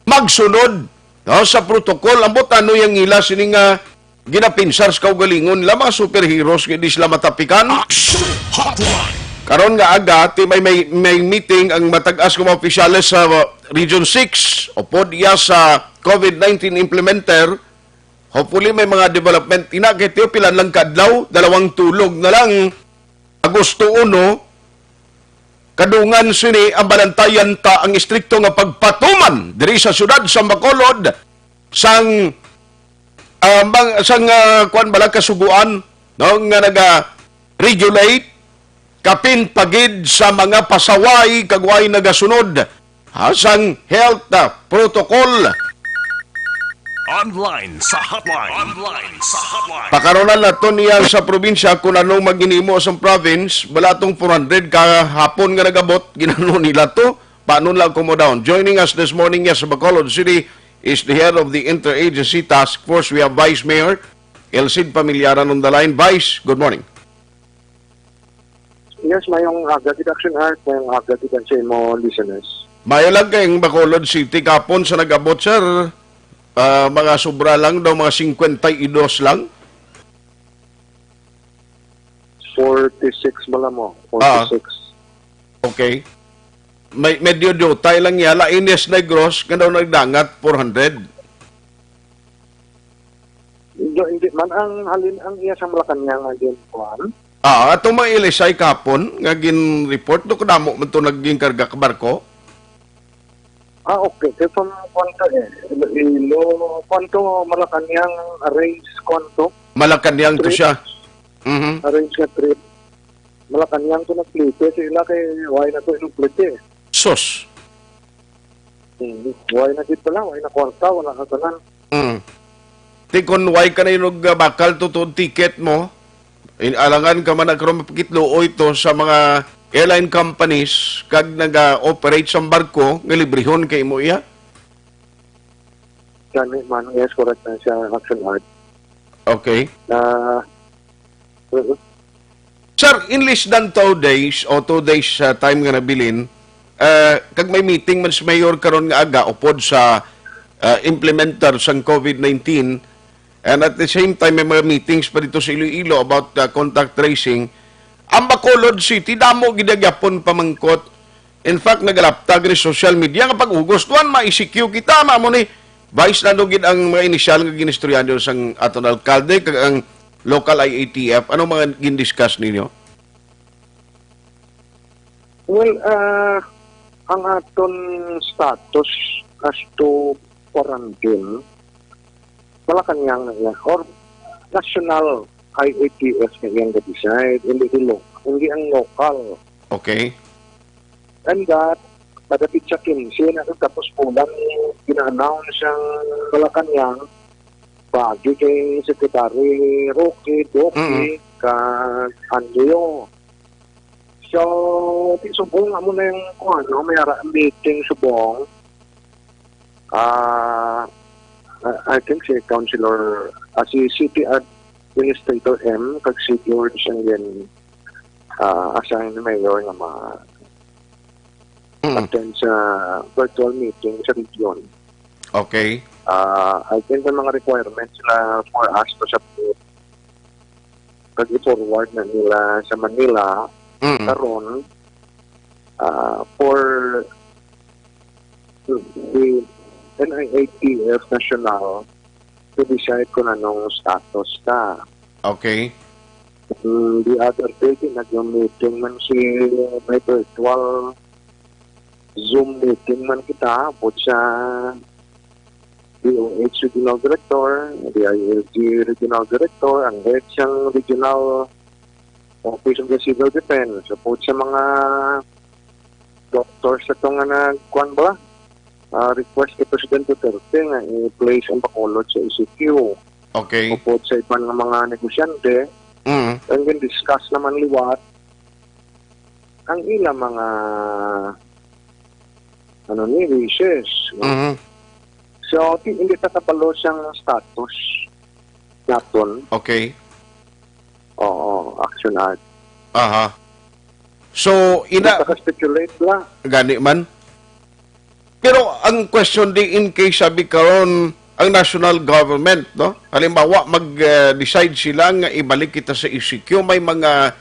magsunod, no, sa protocol. Ambot ano yang ila sini nga ginapinsar sa kaugalingon nila, mga superheroes nga di sila matapikan. Action Hotline. Karon nga aga, ti may, may, may meeting ang matag-as nga mga opisyales sa, uh, Region six, upod iya sa COVID nineteen implementer. Hopefully, may mga development. Ina, kay tiyo, pila lang kadlaw, dalawang tulog na lang. Agosto uno, kadungan sini ang balantayan ta ang istrikto nga pagpatuman diri sa siyudad sa Bacolod sang, ah, mang-, sang, ah, kuwan bala, kasuguan, no, nga naga-regulate kapin pagid sa mga pasaway kag way nagasunod, ha, sang health, ah, protocol. Online sa hotline. Online sa hotline. Pakaronan nato niya sa probinsya kung anong maginimo sa province. Wala tong four hundred kahapon nga nagabot. Ginano nila to. Paano lang kumo down? Joining us this morning, yes, sa Bacolod City is the head of the Interagency Task Force. We have Vice Mayor Elcid Familiaran on the line. Vice, good morning. Yes, mayong aga gid, Action Heart, mayong aga gid ang sa imo listeners. Mayo lang kay ang Bacolod City kapon sa nag-abot, sir. Ah, mga sobra lang daw, mga singkwenta y dos lang. Forty-six bala mo, Ah. forty-six. Okay. May, medyo dutay lang yala, Ines Negros, nga daw nagdangat, four hundred. Hindi, hindi man ang halin ang iya sa Malacañang nga ginkuan. Ah, atong mga ilisay kapon nga gin-report, do kadamo man to naging karga ka barko? Ah, okay. Kaya from kuan ka eh, Iloilo, kuan to, Malacañang, Arrays, kuan to. Malacañang to Street. Siya. Mhm. Arrange nga trip. Malacañang to nagplete sila kay why na to inuplete. Sus. Hmm. Why na gid pala? Why na kwarta? Wala ka tanan. Mm. Ti kun why ka na yung, uh, bakal to, to ticket mo, in, alangan ka man nagkaroon mapakitluoy to sa mga airline companies kag naga-operate sa barko nga librehon kay mo iya? Gani man, yes, correct na siya, Action Art. Okay. Na, mm. Sir, in less than two days o two days, uh, time nga nabilin, uh, kag may meeting man si Mayor karon nga aga upod sa, uh, implementer sang COVID nineteen, and at the same time may mga meetings pa dito sa Iloilo about, uh, contact tracing, ang Bacolod City damo gid ang gyapon pamangkot. In fact, nagalaptag ni social media nga pag-ugos. Tuan, ma-E C Q kita, mamo ni. Vice, ano gid ang mga inisyal nga ginistorya niyo sang aton alkalde kag ang local I A T F? Ano mga gindiscuss ninyo? Well, ah, ang aton status as to quarantine, Malacañang na iya, or national I A T F na iyang ga-decide, hindi, lo-, hindi ang local. Okay. And that, madapit sa quince na, tapos bulan, gina-announce ang Malacañang, bagi kay Secretary Roque, Doki, Mm. kag Anjo. So, di subong amo na yung, kung ano, may ara-, meeting subong. Ah, I, I think si Councilor, ah, si City Administrator M, kag si George ang yan, ah, assign ni Mayor nga ma-, Mm. attend sa virtual meeting sa region. Okay. Ah, I think may mga requirements sila for us to submit kag i-forward na nila sa Manila Mm. karon, ah, for the N I A T F National to decide kung anong status ka. Okay. Mm, the other day, nag-meeting man si, may virtual Zoom meeting man kita, upod sa D O H Regional Director, D I L G Regional Director, ang head sang Regional Office of the Civil Defense, upod sa mga doctors sa to nga nagkuan ba? Ah, request kay President Duterte nga i-place ang Bacolod sa E C Q. Okay. Upod sa iban nga mga negosyante, Mm. ang gin-discuss naman liwat ang ila mga, ano ni, wishes, no? Mhm. So, ti-, hindi ta kabalo sang status naton. Okay. Oo, Action Art. Aha. So, ina- Hindi ta ka-speculate la. Gani man. Pero ang question di, in case sabi karon ang national government, no? Halimbawa, mag, eh, decide sila nga ibalik kita sa E C Q, may mga,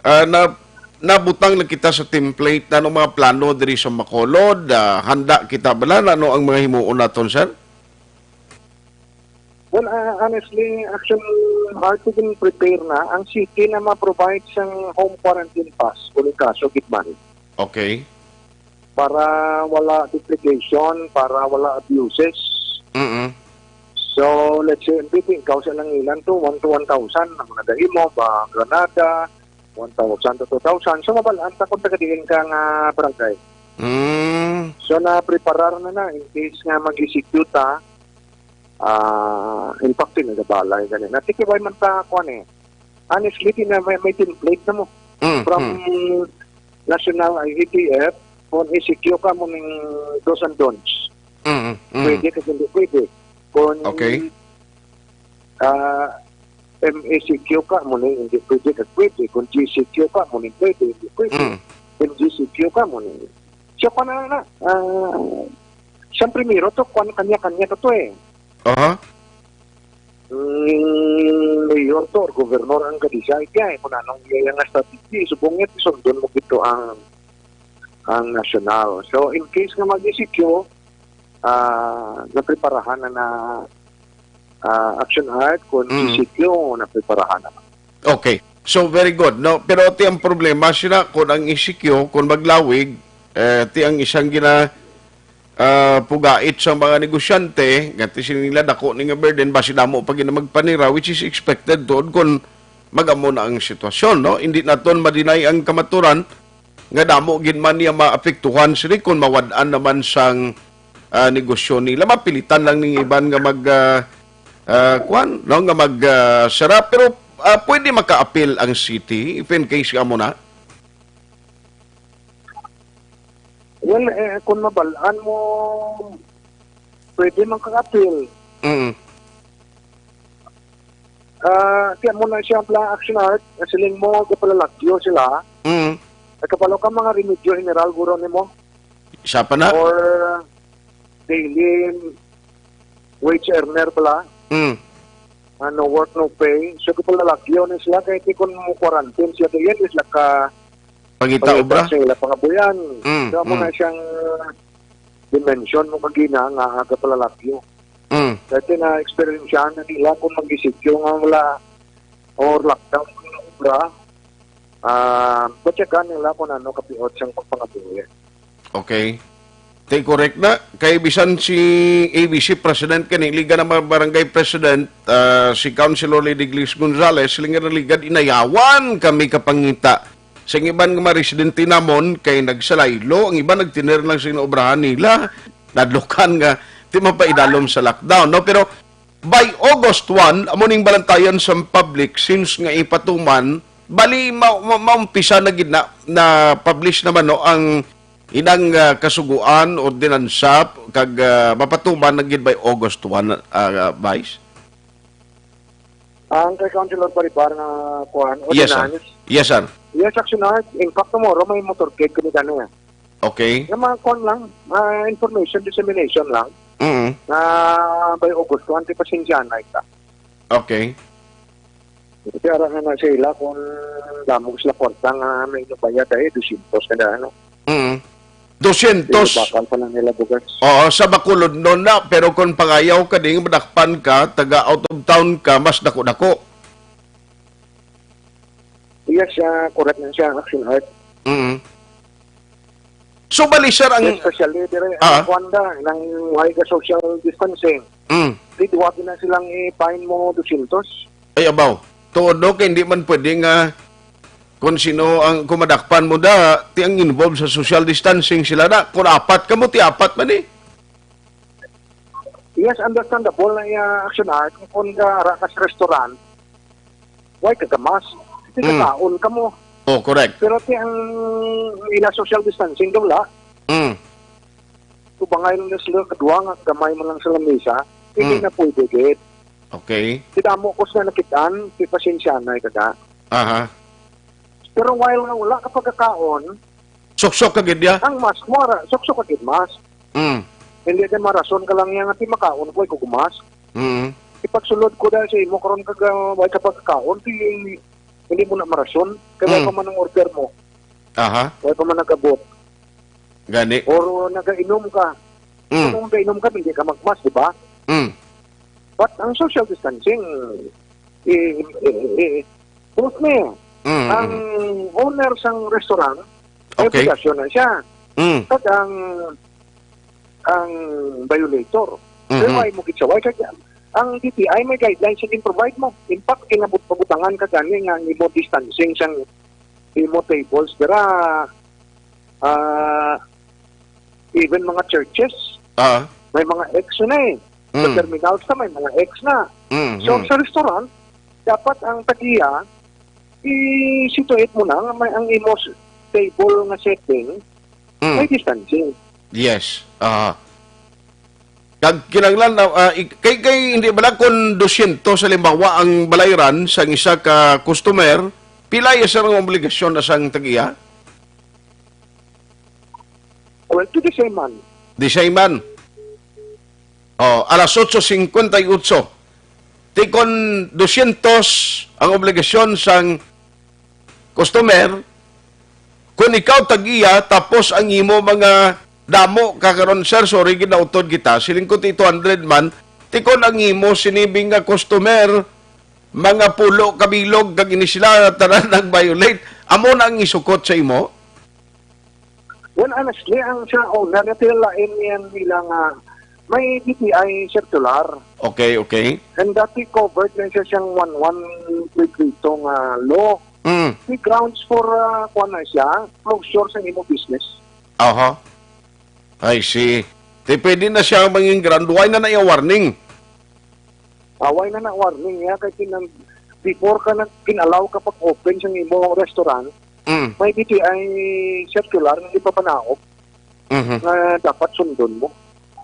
ah, na, nabutang na kita sa template na anong mga plano diri sa Bacolod, ah, handa kita bala na ano ang mga himuon naton, sir? Well, ah, honestly, Action Art, gin-prepare na ang city na ma-provide sang home quarantine pass kung kaso gid man. Okay. Para wala duplication, para wala abuses. Mm-mm. So, let's say, M B P, ikaw sa Langilan to, one to one thousand, ang nagahimo, ba, Granada, one thousand to two thousand. So, mabalaan ta kung taga diin ka nga barangay. Mm. So, na-preparar na na in case nga mag-execute ta, ah, in fact, nagabalay gani. Na, tikibay man ta, kuan eh. Honestly, di na may, may template na mo. Mm, From mm. National I A T F, kung E C Q ka mo ning do's and don'ts. Mm, mm. Pwede ka hindi pwede. Kung, Okay. ah, M A C Q ka mo ning hindi pwede ka pwede. Kung G C Q ka mo ning pwede, hindi pwede. Mm. Kung G C Q ka mo ning. So, kung na, na, ah, siyempre, miro to, kung kanya-kanya to, to eh. Aha. Mm, mayor to or gobernador ang ka-decide kay kung anong iya nga strategy. Subong nga, sundon mo gito ang, ang national. So, in case nga mag-E C Q, ah, napreparahan na na, ah, Action Art, kung Mm. E C Q, napreparahan na. Okay. So, very good, no? Pero ti ang problema sila, kung ang E C Q, kung maglawig, eh, ti ang isang gina-, ah, pugait sa mga negosyante, nga ti sila nila dako ni nga burden, basi damo pa gina magpanira, which is expected tuod kung Magamo na ang sitwasyon, no? Hindi naton madinay ang kamaturan nga damo gid man niya maapektuhan sini kung mawad-an naman sang, ah, negosyo nila. Mapilitan lang ning iban nga mag, ah, ah, kuwan, no? Nga mag, ah, sara. Pero, ah, pwede makaapil ang city if in case amo na? Well, eh, kung mabal-an mo, pwede man kang apil. Mm. Ah, kaya mo na siya pala action art, siling mo, kapalalagyo sila. Mm. Nagkapalo ka mga remedyo general, guro nimo. Isa pa na? Or daily wage earner pala. Mm. Ah, no work, no pay. So, kapalalagyo na sila. Kaya di kung mo quarantine sila, kaya di sila ka Pangita obra? Sa ila pangabuyan. Mm, So, amo mm. na siyang dimension mo kagina nga aga palalapyo. Mm. Dati na eksperyensyahan na nila kung mag-isityo nga wala or lockdown ang mga obra. Ah, batyagan nila kung ano kapiot siyang pagpangabuhi. Okay. Tay, correct na. Kay bisan si A B C President kani, Liga ng mga Barangay President, ah, si Councilor Lady Glis Gonzales, siling nga, "Liga, inayawan kami kapangita sa iban nga mga residente namon kay nagsalaylo, ang iban nagtiner lang sa inaobrahan nila, nadlukan nga di mapaidalom sa lockdown," no? Pero by August one, amo ning balantayan sa public since nga ipatuman, bali ma ma maumpisa na gid na, na publish naman, no, ang inang, ah, kasuguan, ordinansa, kag, ah, mapatuman na gid by August one, ah, Vice? Ang kay Councilor Baribar nga kuan, Yes, sir. ordinance. Yes, sir. Yes, Action Art. In fact, tomorrow may motorcade kami gani. Okay. Nga mga kuan lang, ah, information dissemination lang. Mm. Na by August one, di pasensya na ita. Okay. Kaya ra nga na sila kung damo sila kwarta nga may nabaya dahil dosyentos na ano. Mm. Dosyentos. Bakal pa lang nila bugas. Oo, sa Bacolod noon na, pero kung pangayaw ka ding madakpan ka, taga out of town ka, mas dako-dako. Yes, ah, correct na siya, Action Art. Mm. So, bali, sir, ang... Especially dire Ah. Ang Kwanda, nang way ka social distancing. Mm. Di duwag na silang i-fine mo dosyentos. Ay, abaw. Tuod, no? Kay hindi man pwede nga kung sino ang kumadakpan mo da, ti ang involved sa social distancing sila na. Kung apat ka mo, ti apat man eh. Yes, understandable na iya, Action Art. Kung ka ara ka sa restaurant, way ka gamas. Di Mm. kakaon ka mo. Oh, correct. Pero ti ang ila social distancing daw la, Mm. kubangay lang na sila, kadwa nga gamay man lang sa lamisa, hindi Mm. na pwede gid. Okay. Ti damo ko sa nakitaan, ti pasensya na kada. Aha. Pero while nga wala ka pagkakaon, Suksok ka gid ya? Ang mask mo, ara, suksok ka gid mask. Mm. Hindi ka marason ka lang yan, ati makaon ko, ikaw gumas. Mm. Ipagsulod ko dahil sa imo, karon ka ga-, way ka pagkakaon, di, hindi mo na marason. Kaya Mm. pa man ang order mo, Aha. way pa man nag-abot. Gani. Or nagainom ka. Mm. Kung nagainom ka, hindi ka magmask, di ba? Mm. But ang social distancing, eh, eh, eh, both na yan. Mm. Ang owner sang restaurant, may Okay. obligasyon na siya. Mm. Kag ang, ang violator. Mhm. Pero ay mo gitsaway kag ang D T I may guidelines nga provide mo. In fact, kinabut-, pabutangan ka gani nga ang imo distancing sang imo tables dira, ah, even mga churches, Ah. may mga X na eh. Sa Mm. terminals na may mga X na. Mm. So, Mm. sa restaurant, dapat ang tagiya, i-situate mo na nga may ang imo s-, table nga setting, Mm. may distancing. Yes. Ah. Kag kinahanglan, ah, ah, ik-, kay, kay hindi ba na kung dosyentos halimbawa ang balayran sang isa ka customer, pila ya sir ang obligasyon na sang tagiya? Well, to the same man. Di siya man. Oh, alas otso cincuenta y ocho. Ti kon dosyentos ang obligasyon sang customer, kung ikaw tag-iya, tapos ang imo mga damo ka karon, sir, sorry, ginautod kita, siling ko ti two hundred man, ti kon ang imo sinibing nga customer, mga pulo ka bilog, kag ini sila tanan nag-violate, amo na ang isukot sa imo? Well, honestly, ang sa owner na, pila lain niyan nila nga May D T I circular. Okay, okay. And dati covered na siya siyang one one three three two nga law. Mm. May grounds for, ah, kuwan na siya, closure sa imo business. Aha. I see. Di pwede na siya mangin ground. Why na na iya warning? Away na na warning niya kay kinang-, before ka nag-, kin-allow ka pag-open sa imo restaurant, Mm. may D T I circular nga ipapanaog Mhm. nga dapat sundon mo.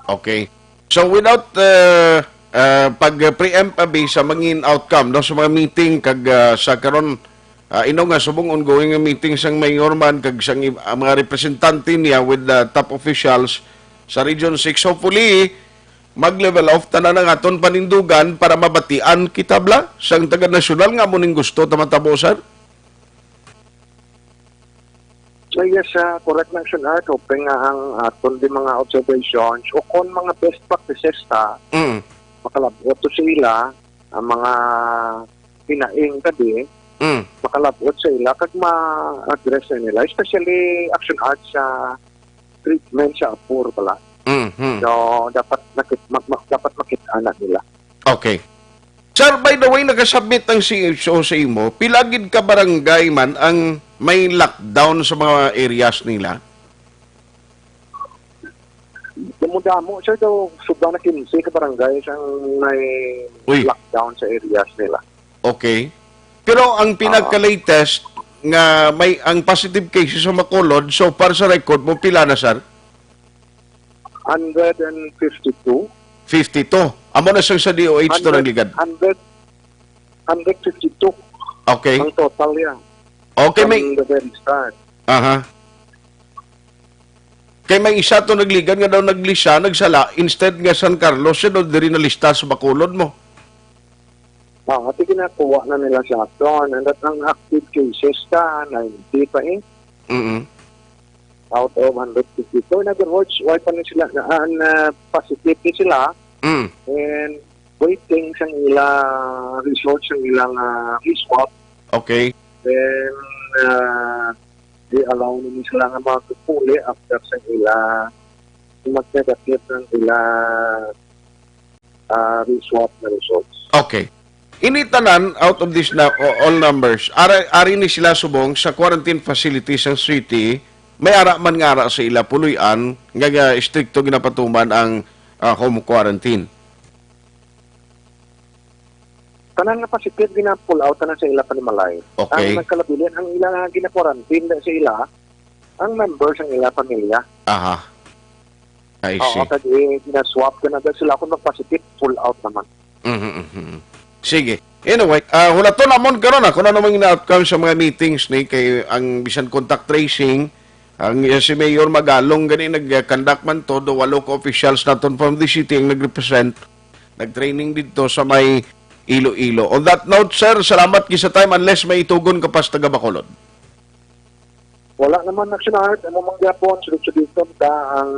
Okay. So, without, uh, uh, pag-preempt abi sa mangin outcome, no, sa mga meeting kag, uh, sa karon, uh, ino nga subong ongoing nga meeting sang mayor man kag sang i-, ang mga representante niya with the top officials sa Region six, hopefully, mag-level off tanan ang aton panindugan para mabatian kita bala sang taga nasyonal nga amo ning gusto ta matabo, sir? So, yes, ah, correct na, Action Art. Hoping nga ang aton di mga observations o kon mga best practices ta, Mm. makalabot to sa ila, ang mga hinaing kadi, Mm. makalabot sa ila, kag ma-address na nila, especially, Action Art, sa treatment sa apor pala. Mhm. So, dapat nakit-, ma-, ma-, dapat makita na nila. Okay. Sir, by the way, nakasubmit ang C H O sa imo. Pila gid ka barangay man ang may lockdown sa mga areas nila? Damo-damo, sir, daw sobra na quince ka barangay ang may Uy. lockdown sa areas nila. Okay. Pero ang Ah. pinaka-latest nga may, ang positive cases sa Bacolod, so far sa record mo, pila na, sir? Hundred and fifty-two. Fifty-two. Amo na sang sa D O H to Hundred, nagligad. hundred, hundred fifty-two Okay. ang total niya. Okay, may From the very start. Aha. Kay may isa to nagligad nga daw naglista, nagsala, instead nga San Carlos, siya daw diri nalista sa Bacolod mo. Ah, ati ginakuha na nila sa aton. And that ang active cases ta, ninety pa eh. Mm-mm. Out of hundred fifty. So, in other words, why pa na sila, na, ah, na positive ni sila, Mm. and waiting sa ila results sa ilang, ah, swab. Okay. Then, ah, di allow naman sila nga magpuli after sa ila, mag-negative ng ila, ah, swab na results. Okay. Ini tanan, out of this na, o-, all numbers, ari, ari ni sila subong sa quarantine facility sa city, may ara man nga ara sa ila puloy-an nga, nga estrikto ginapatuman ang, ah, home quarantine. Tanan nga positive gina-pull out tanan sa ila panimalay. Okay. Ang nagkalabilin, ang ila nga gina-quarantine na sa ila, ang members ang ila pamilya. Aha. I Oo, see. Kag, eh, gina-swab ka na dahil sila kung mag-positive, pull out naman. Mhm, mhm. Sige. Anyway, ah, hulaton namon karon, ah, kung ano man ang outcome sa mga meetings ni kay ang bisan contact tracing, ang, eh, si Mayor Magalong gani nag-conduct man to, do walo ka officials naton from the city ang nag-represent, nag-training didto sa may Iloilo. On that note, sir, salamat gid sa time, unless may itugon ka pa sa taga Bacolod. Wala naman, Action Art. Amo man gyapon, sunod-suditon ta ang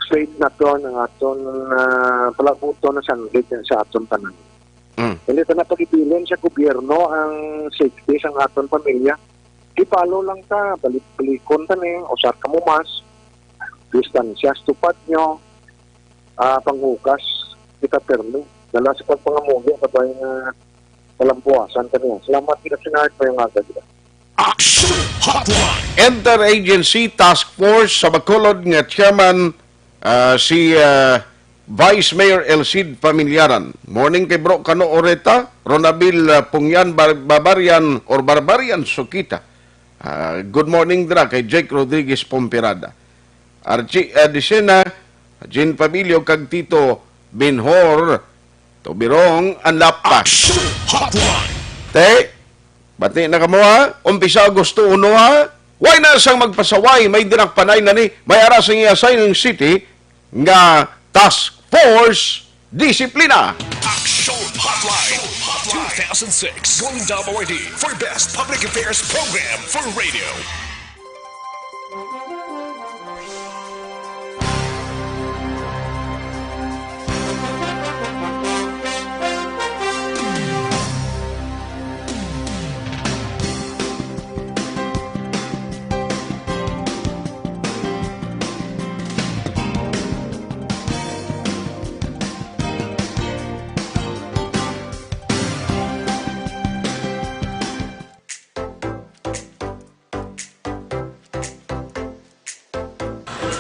state naton, ang aton, ah, palabuton na sandig sa aton tanan. Mm. Hindi ta na pagibilin sa gobyerno ang safety sang aton pamilya. I-follow lang ta, balik-balikon ta ni, usar kamo mask, distansya, tupad nyo, ah, panghugas, kita pirmi. Dala sa pagpangamuyo, kabay nga malampuasan kaniya. Salamat gid, Action Art, may mga gagawin. Action Hotline. Interagency Task Force sa Bacolod nga chairman, ah, si, ah, Vice Mayor Elcid Familiaran. Morning kay Bro Kano Oreta, Ronabil, ah, Pungyan Bar-, Barbarian or Barbarian Sukita. Ah, good morning dira kay Jake Rodriguez Pomperada. Archie, ah, Dicena, Jean Pabilio kag Tito Binhor Tubirong Anlapa. Action Hotline. Te, bati na kamo, ha? Umpisa Agosto uno, ha? Why na sang magpasaway? May dinakpanay na ni, may ara sa iya sa inyong city nga Task Force Disiplina. Action Hotline two thousand six Golden Dome Awardee for Best Public Affairs Program for Radio.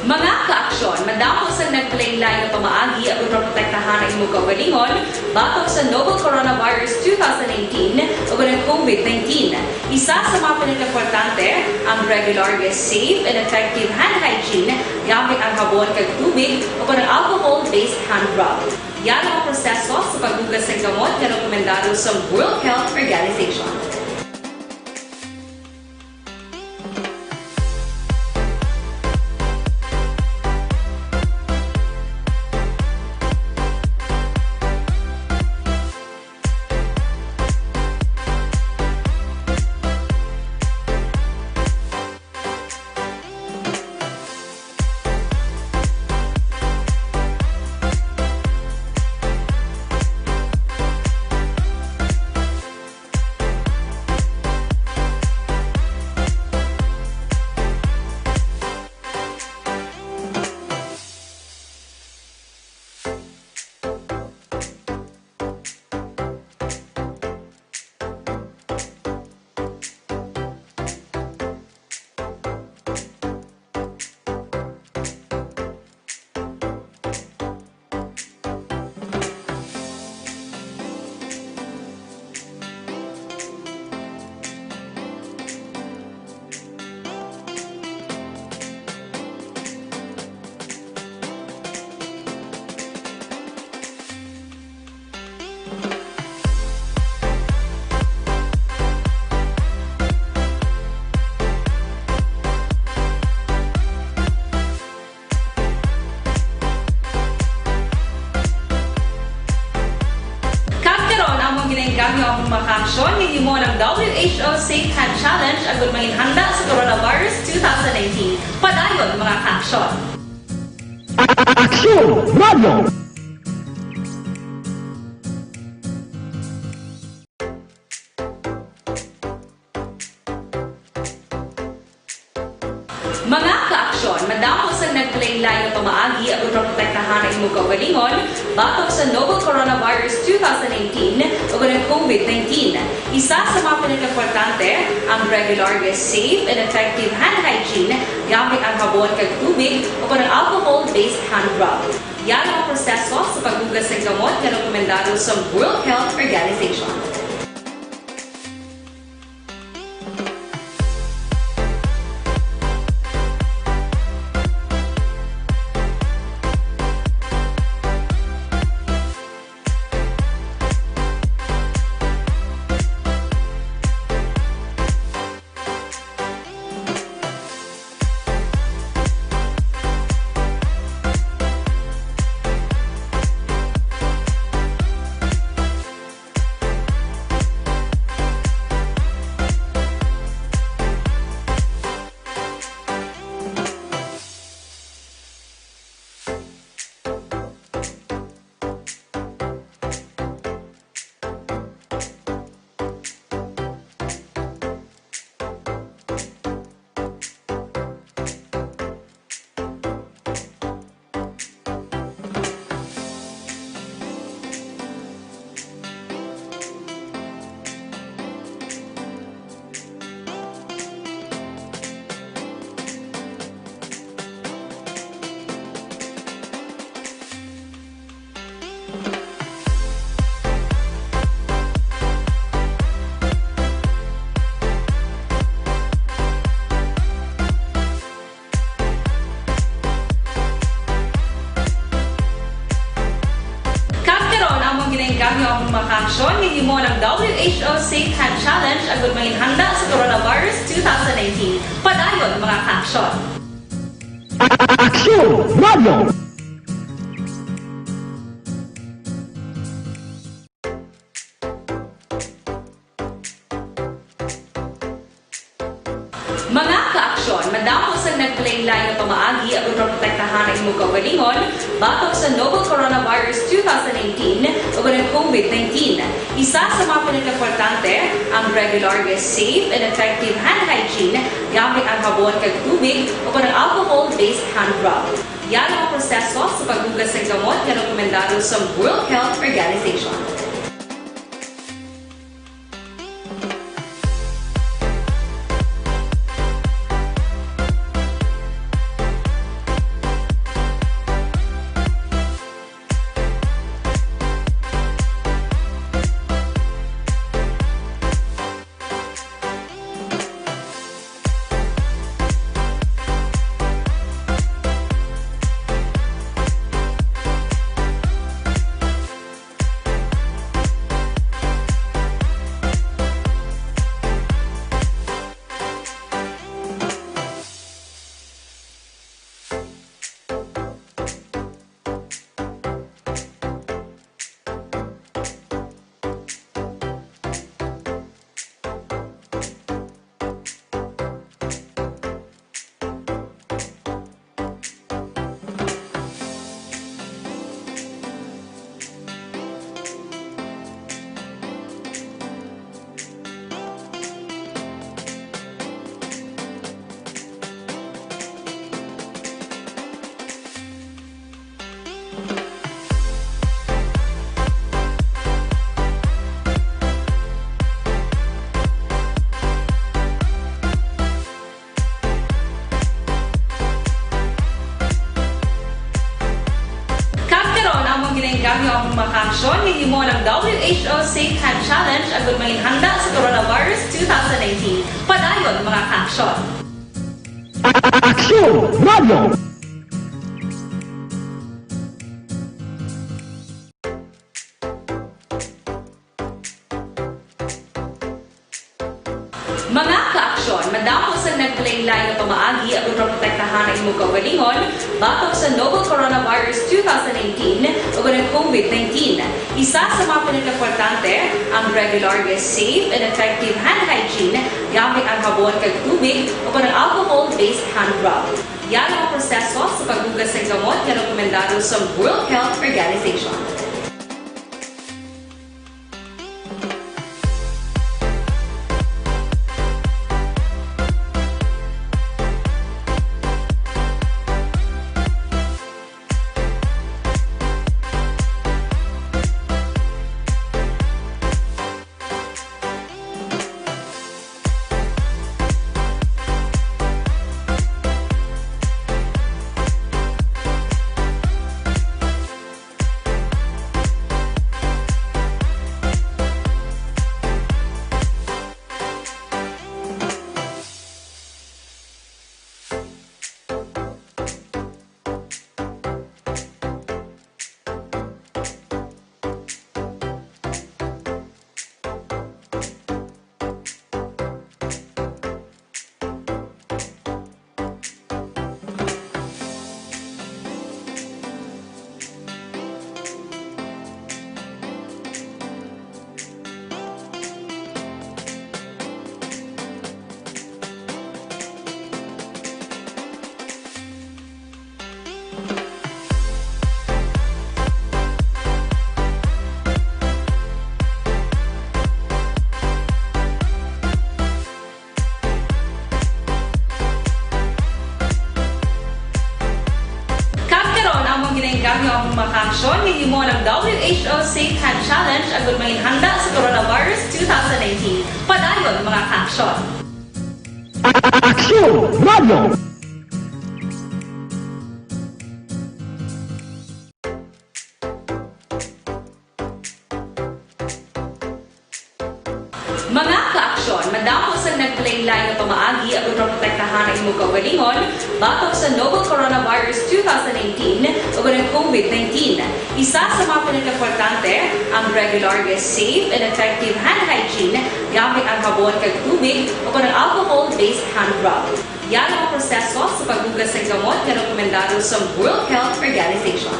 Mga kaaksyon, madamo sang nagpalain-lain nga pamaagi agud maprotektahan ang imo kaugalingon batok sa novel coronavirus two thousand nineteen ug ang COVID nineteen. Isa sa mga pinakaimportante, ang regular nga safe and effective hand hygiene gamit ang habon kag tubig o ang alcohol-based hand rub. Yara ang proseso sa paghugas sang kamot nga rekomendado sa World Health Organization. Kag karon, amon ginainggam ang mga kaaksyon nga himo ng W H O Safe Hand Challenge agud manginhanda sa coronavirus two thousand nineteen. Padayon, mga kaaksyon. Aksyon Radio! Mga kaaksyon, madamo sang nagpalain-lain nga pamaagi agud maprotektahan ang imo kaugalingon batok sa novel coronavirus two thousand nineteen ug ang COVID nineteen. Isa sa mga pinakaimportante, ang regular nga safe and effective hand hygiene gamit ang habon kag tubig o ang alcohol-based hand rub. Yara ang proseso sa paghugas sang kamot nga rekomendado sa World Health Organization. Kag karon, amon ginainggam ang mga kaaksyon nga himo ng W H O Safe Hand Challenge agud manginhanda sa coronavirus two thousand nineteen. Padayon, mga kaaksyon. Aksyon Radio! Mga kaaksyon, madamo sang nagpalain-lain nga pamaagi agud maprotektahan ang imo kaugalingon batok sa novel coronavirus two thousand nineteen ug ang COVID nineteen. Isa sa mga pinakaimportante, ang regular nga safe and effective hand hygiene gamit ang habon kag tubig o ang alcohol-based hand rub. Yara ang proseso sa paghugas sang kamot nga rekomendado sa World Health Organization. Ang mga kaaksyon nga himo ng W H O Safe Hand Challenge agud mangin handa sa coronavirus two thousand nineteen. Padayon, mga kaaksyon. Aksyon Radio! Mga kaaksyon, madamo sang naglain-lain nga pamaagi agud maprotektahan ang imong kaugalingon batok sa novel coronavirus two thousand nineteen ug ang COVID nineteen. Isa sa mga pinakaimportante, ang regular nga safe and effective hand hygiene gamit ang habon kag tubig o ang alcohol-based hand rub. Yari ang proseso sa paghugas sang kamot nga rekomendado sa World Health Organization. Kag karon, among ginainggam ang mga kaaksyon nga himo ng W H O Safe Hand Challenge agud mangin handa sa coronavirus two thousand nineteen. Padayon, mga kaaksyon. Aksyon Radio! Mga kaaksyon, madamo sang naglain-lain nga pamaagi agud maprotektahan ang imong kaugalingon batok sa novel coronavirus two thousand nineteen ug ang COVID nineteen. Isa sa mga pinakaimportante, ang regular nga safe and effective hand hygiene gamit ang habon kag tubig o ang alcohol-based hand rub. Yari ang proseso sa paghugas sang kamot nga rekomendado sa World Health Organization.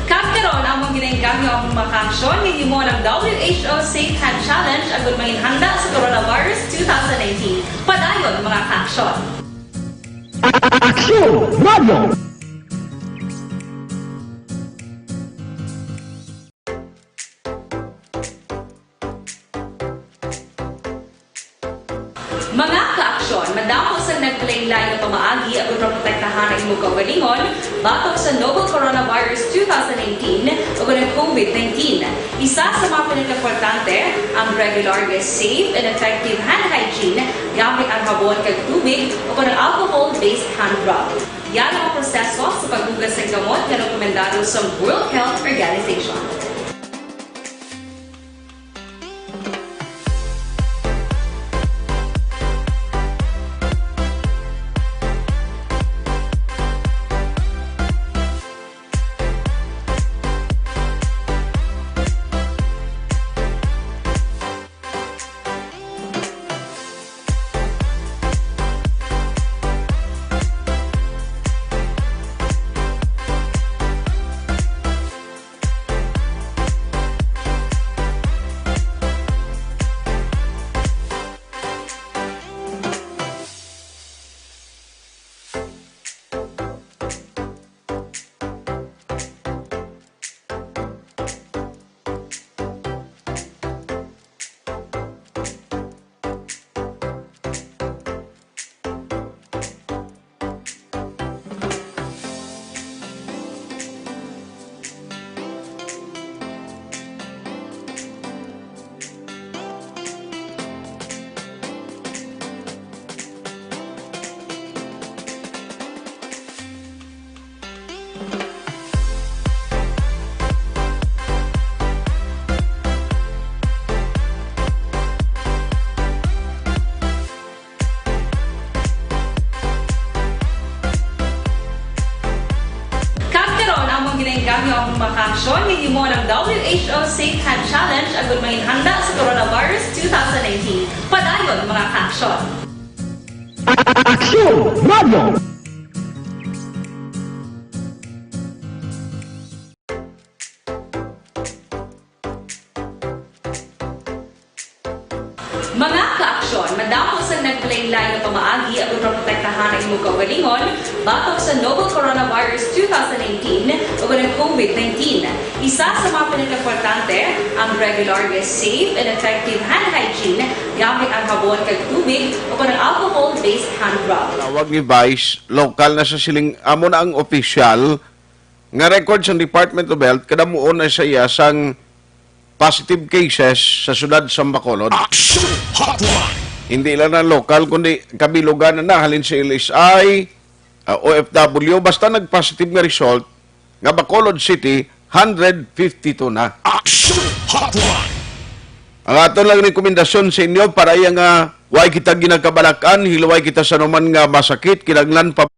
Kag karon, among ginainggam ang mga kaaksyon nga himo ng W H O Safe Hand Challenge agud mangin handa sa coronavirus two thousand nineteen. Padayon, mga kaaksyon. Aksyon Radio! Mga kaaksyon, madamo sang naglain-lain nga pamaagi agud maprotektahan ang imong kaugalingon batok sa novel coronavirus two thousand nineteen ug ang COVID nineteen. Isa sa mga pinakaimportante ang regular nga safe and effective hand hygiene gamit ang habon kag tubig o kon ang alcohol-based hand rub. Yan ang proseso sa paghugas ng gamot nga rekomendado sa World Health Organization. Kag karon, among ginainggam ang mga kaaksyon nga himo ng W H O Safe Hand Challenge agud manginhanda sa coronavirus two thousand nineteen. Padayon, mga kaaksyon. Aksyon Radio! Mga kaaksyon, madamo sang naglain-lain nga pamaagi aron maprotektahan ang imong kaugalingon batok sa novel coronavirus two thousand nineteen o ang COVID nineteen. Isa sa mga pinakaimportante ang regular nga safe and effective hand hygiene gamit ang habon kag tubig o kon ang alcohol-based hand rub. Tawag ni Vice, lokal na sa siling amo na ang opisyal nga record sang Department of Health, kadamuon na sa iya sang positive cases sa siyudad sa Bacolod. Action Hotline! Hindi lang na lokal, kundi kabilugan na, na halin sa L S I, ah, O F W, basta nag-positive nga result, nga Bacolod City, hundred fifty-two na. Action Hotline! Ang aton lang rekomendasyon sa inyo, para iya nga way kita ginakabalakan, hilaway kita sa anuman nga masakit, kinahanglan pa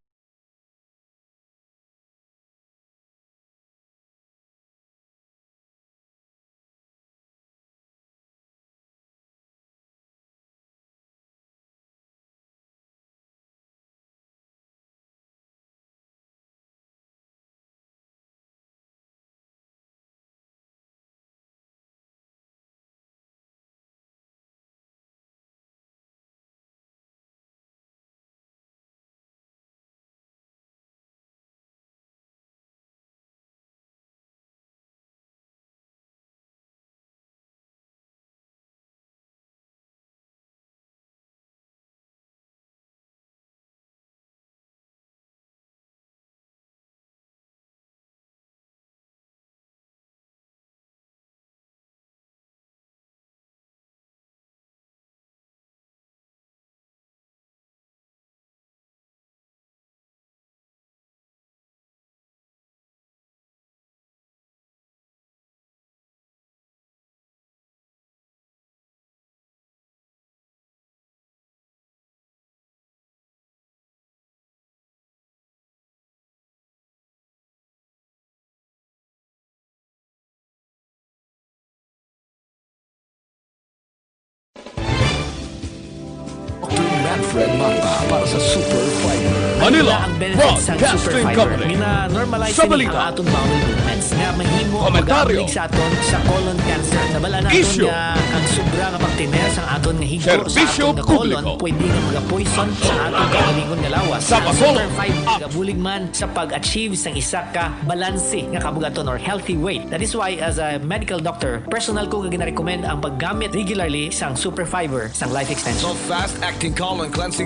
Manfred Mata para sa Super Fiber. Manila Broadcasting Company. Gina-normalize sa balita, ang aton bowel movements nga mahimo magablig sa aton sa colon cancer. Nabal-an naton nga ang sobra nga pagtener sa aton nga higko sa aton nga colon pwede nga magapoison sa aton kaugalingon nga lawas. Sa Bacolod, Super Fiber nagabulig man sa pag-achieve sang isa ka balanse nga kabugaton or healthy weight. That is why, as a medical doctor, personal ko nga ginarekomend ang paggamit regularly sang Super Fiber sang Life Extension. The fast-acting colon cleansing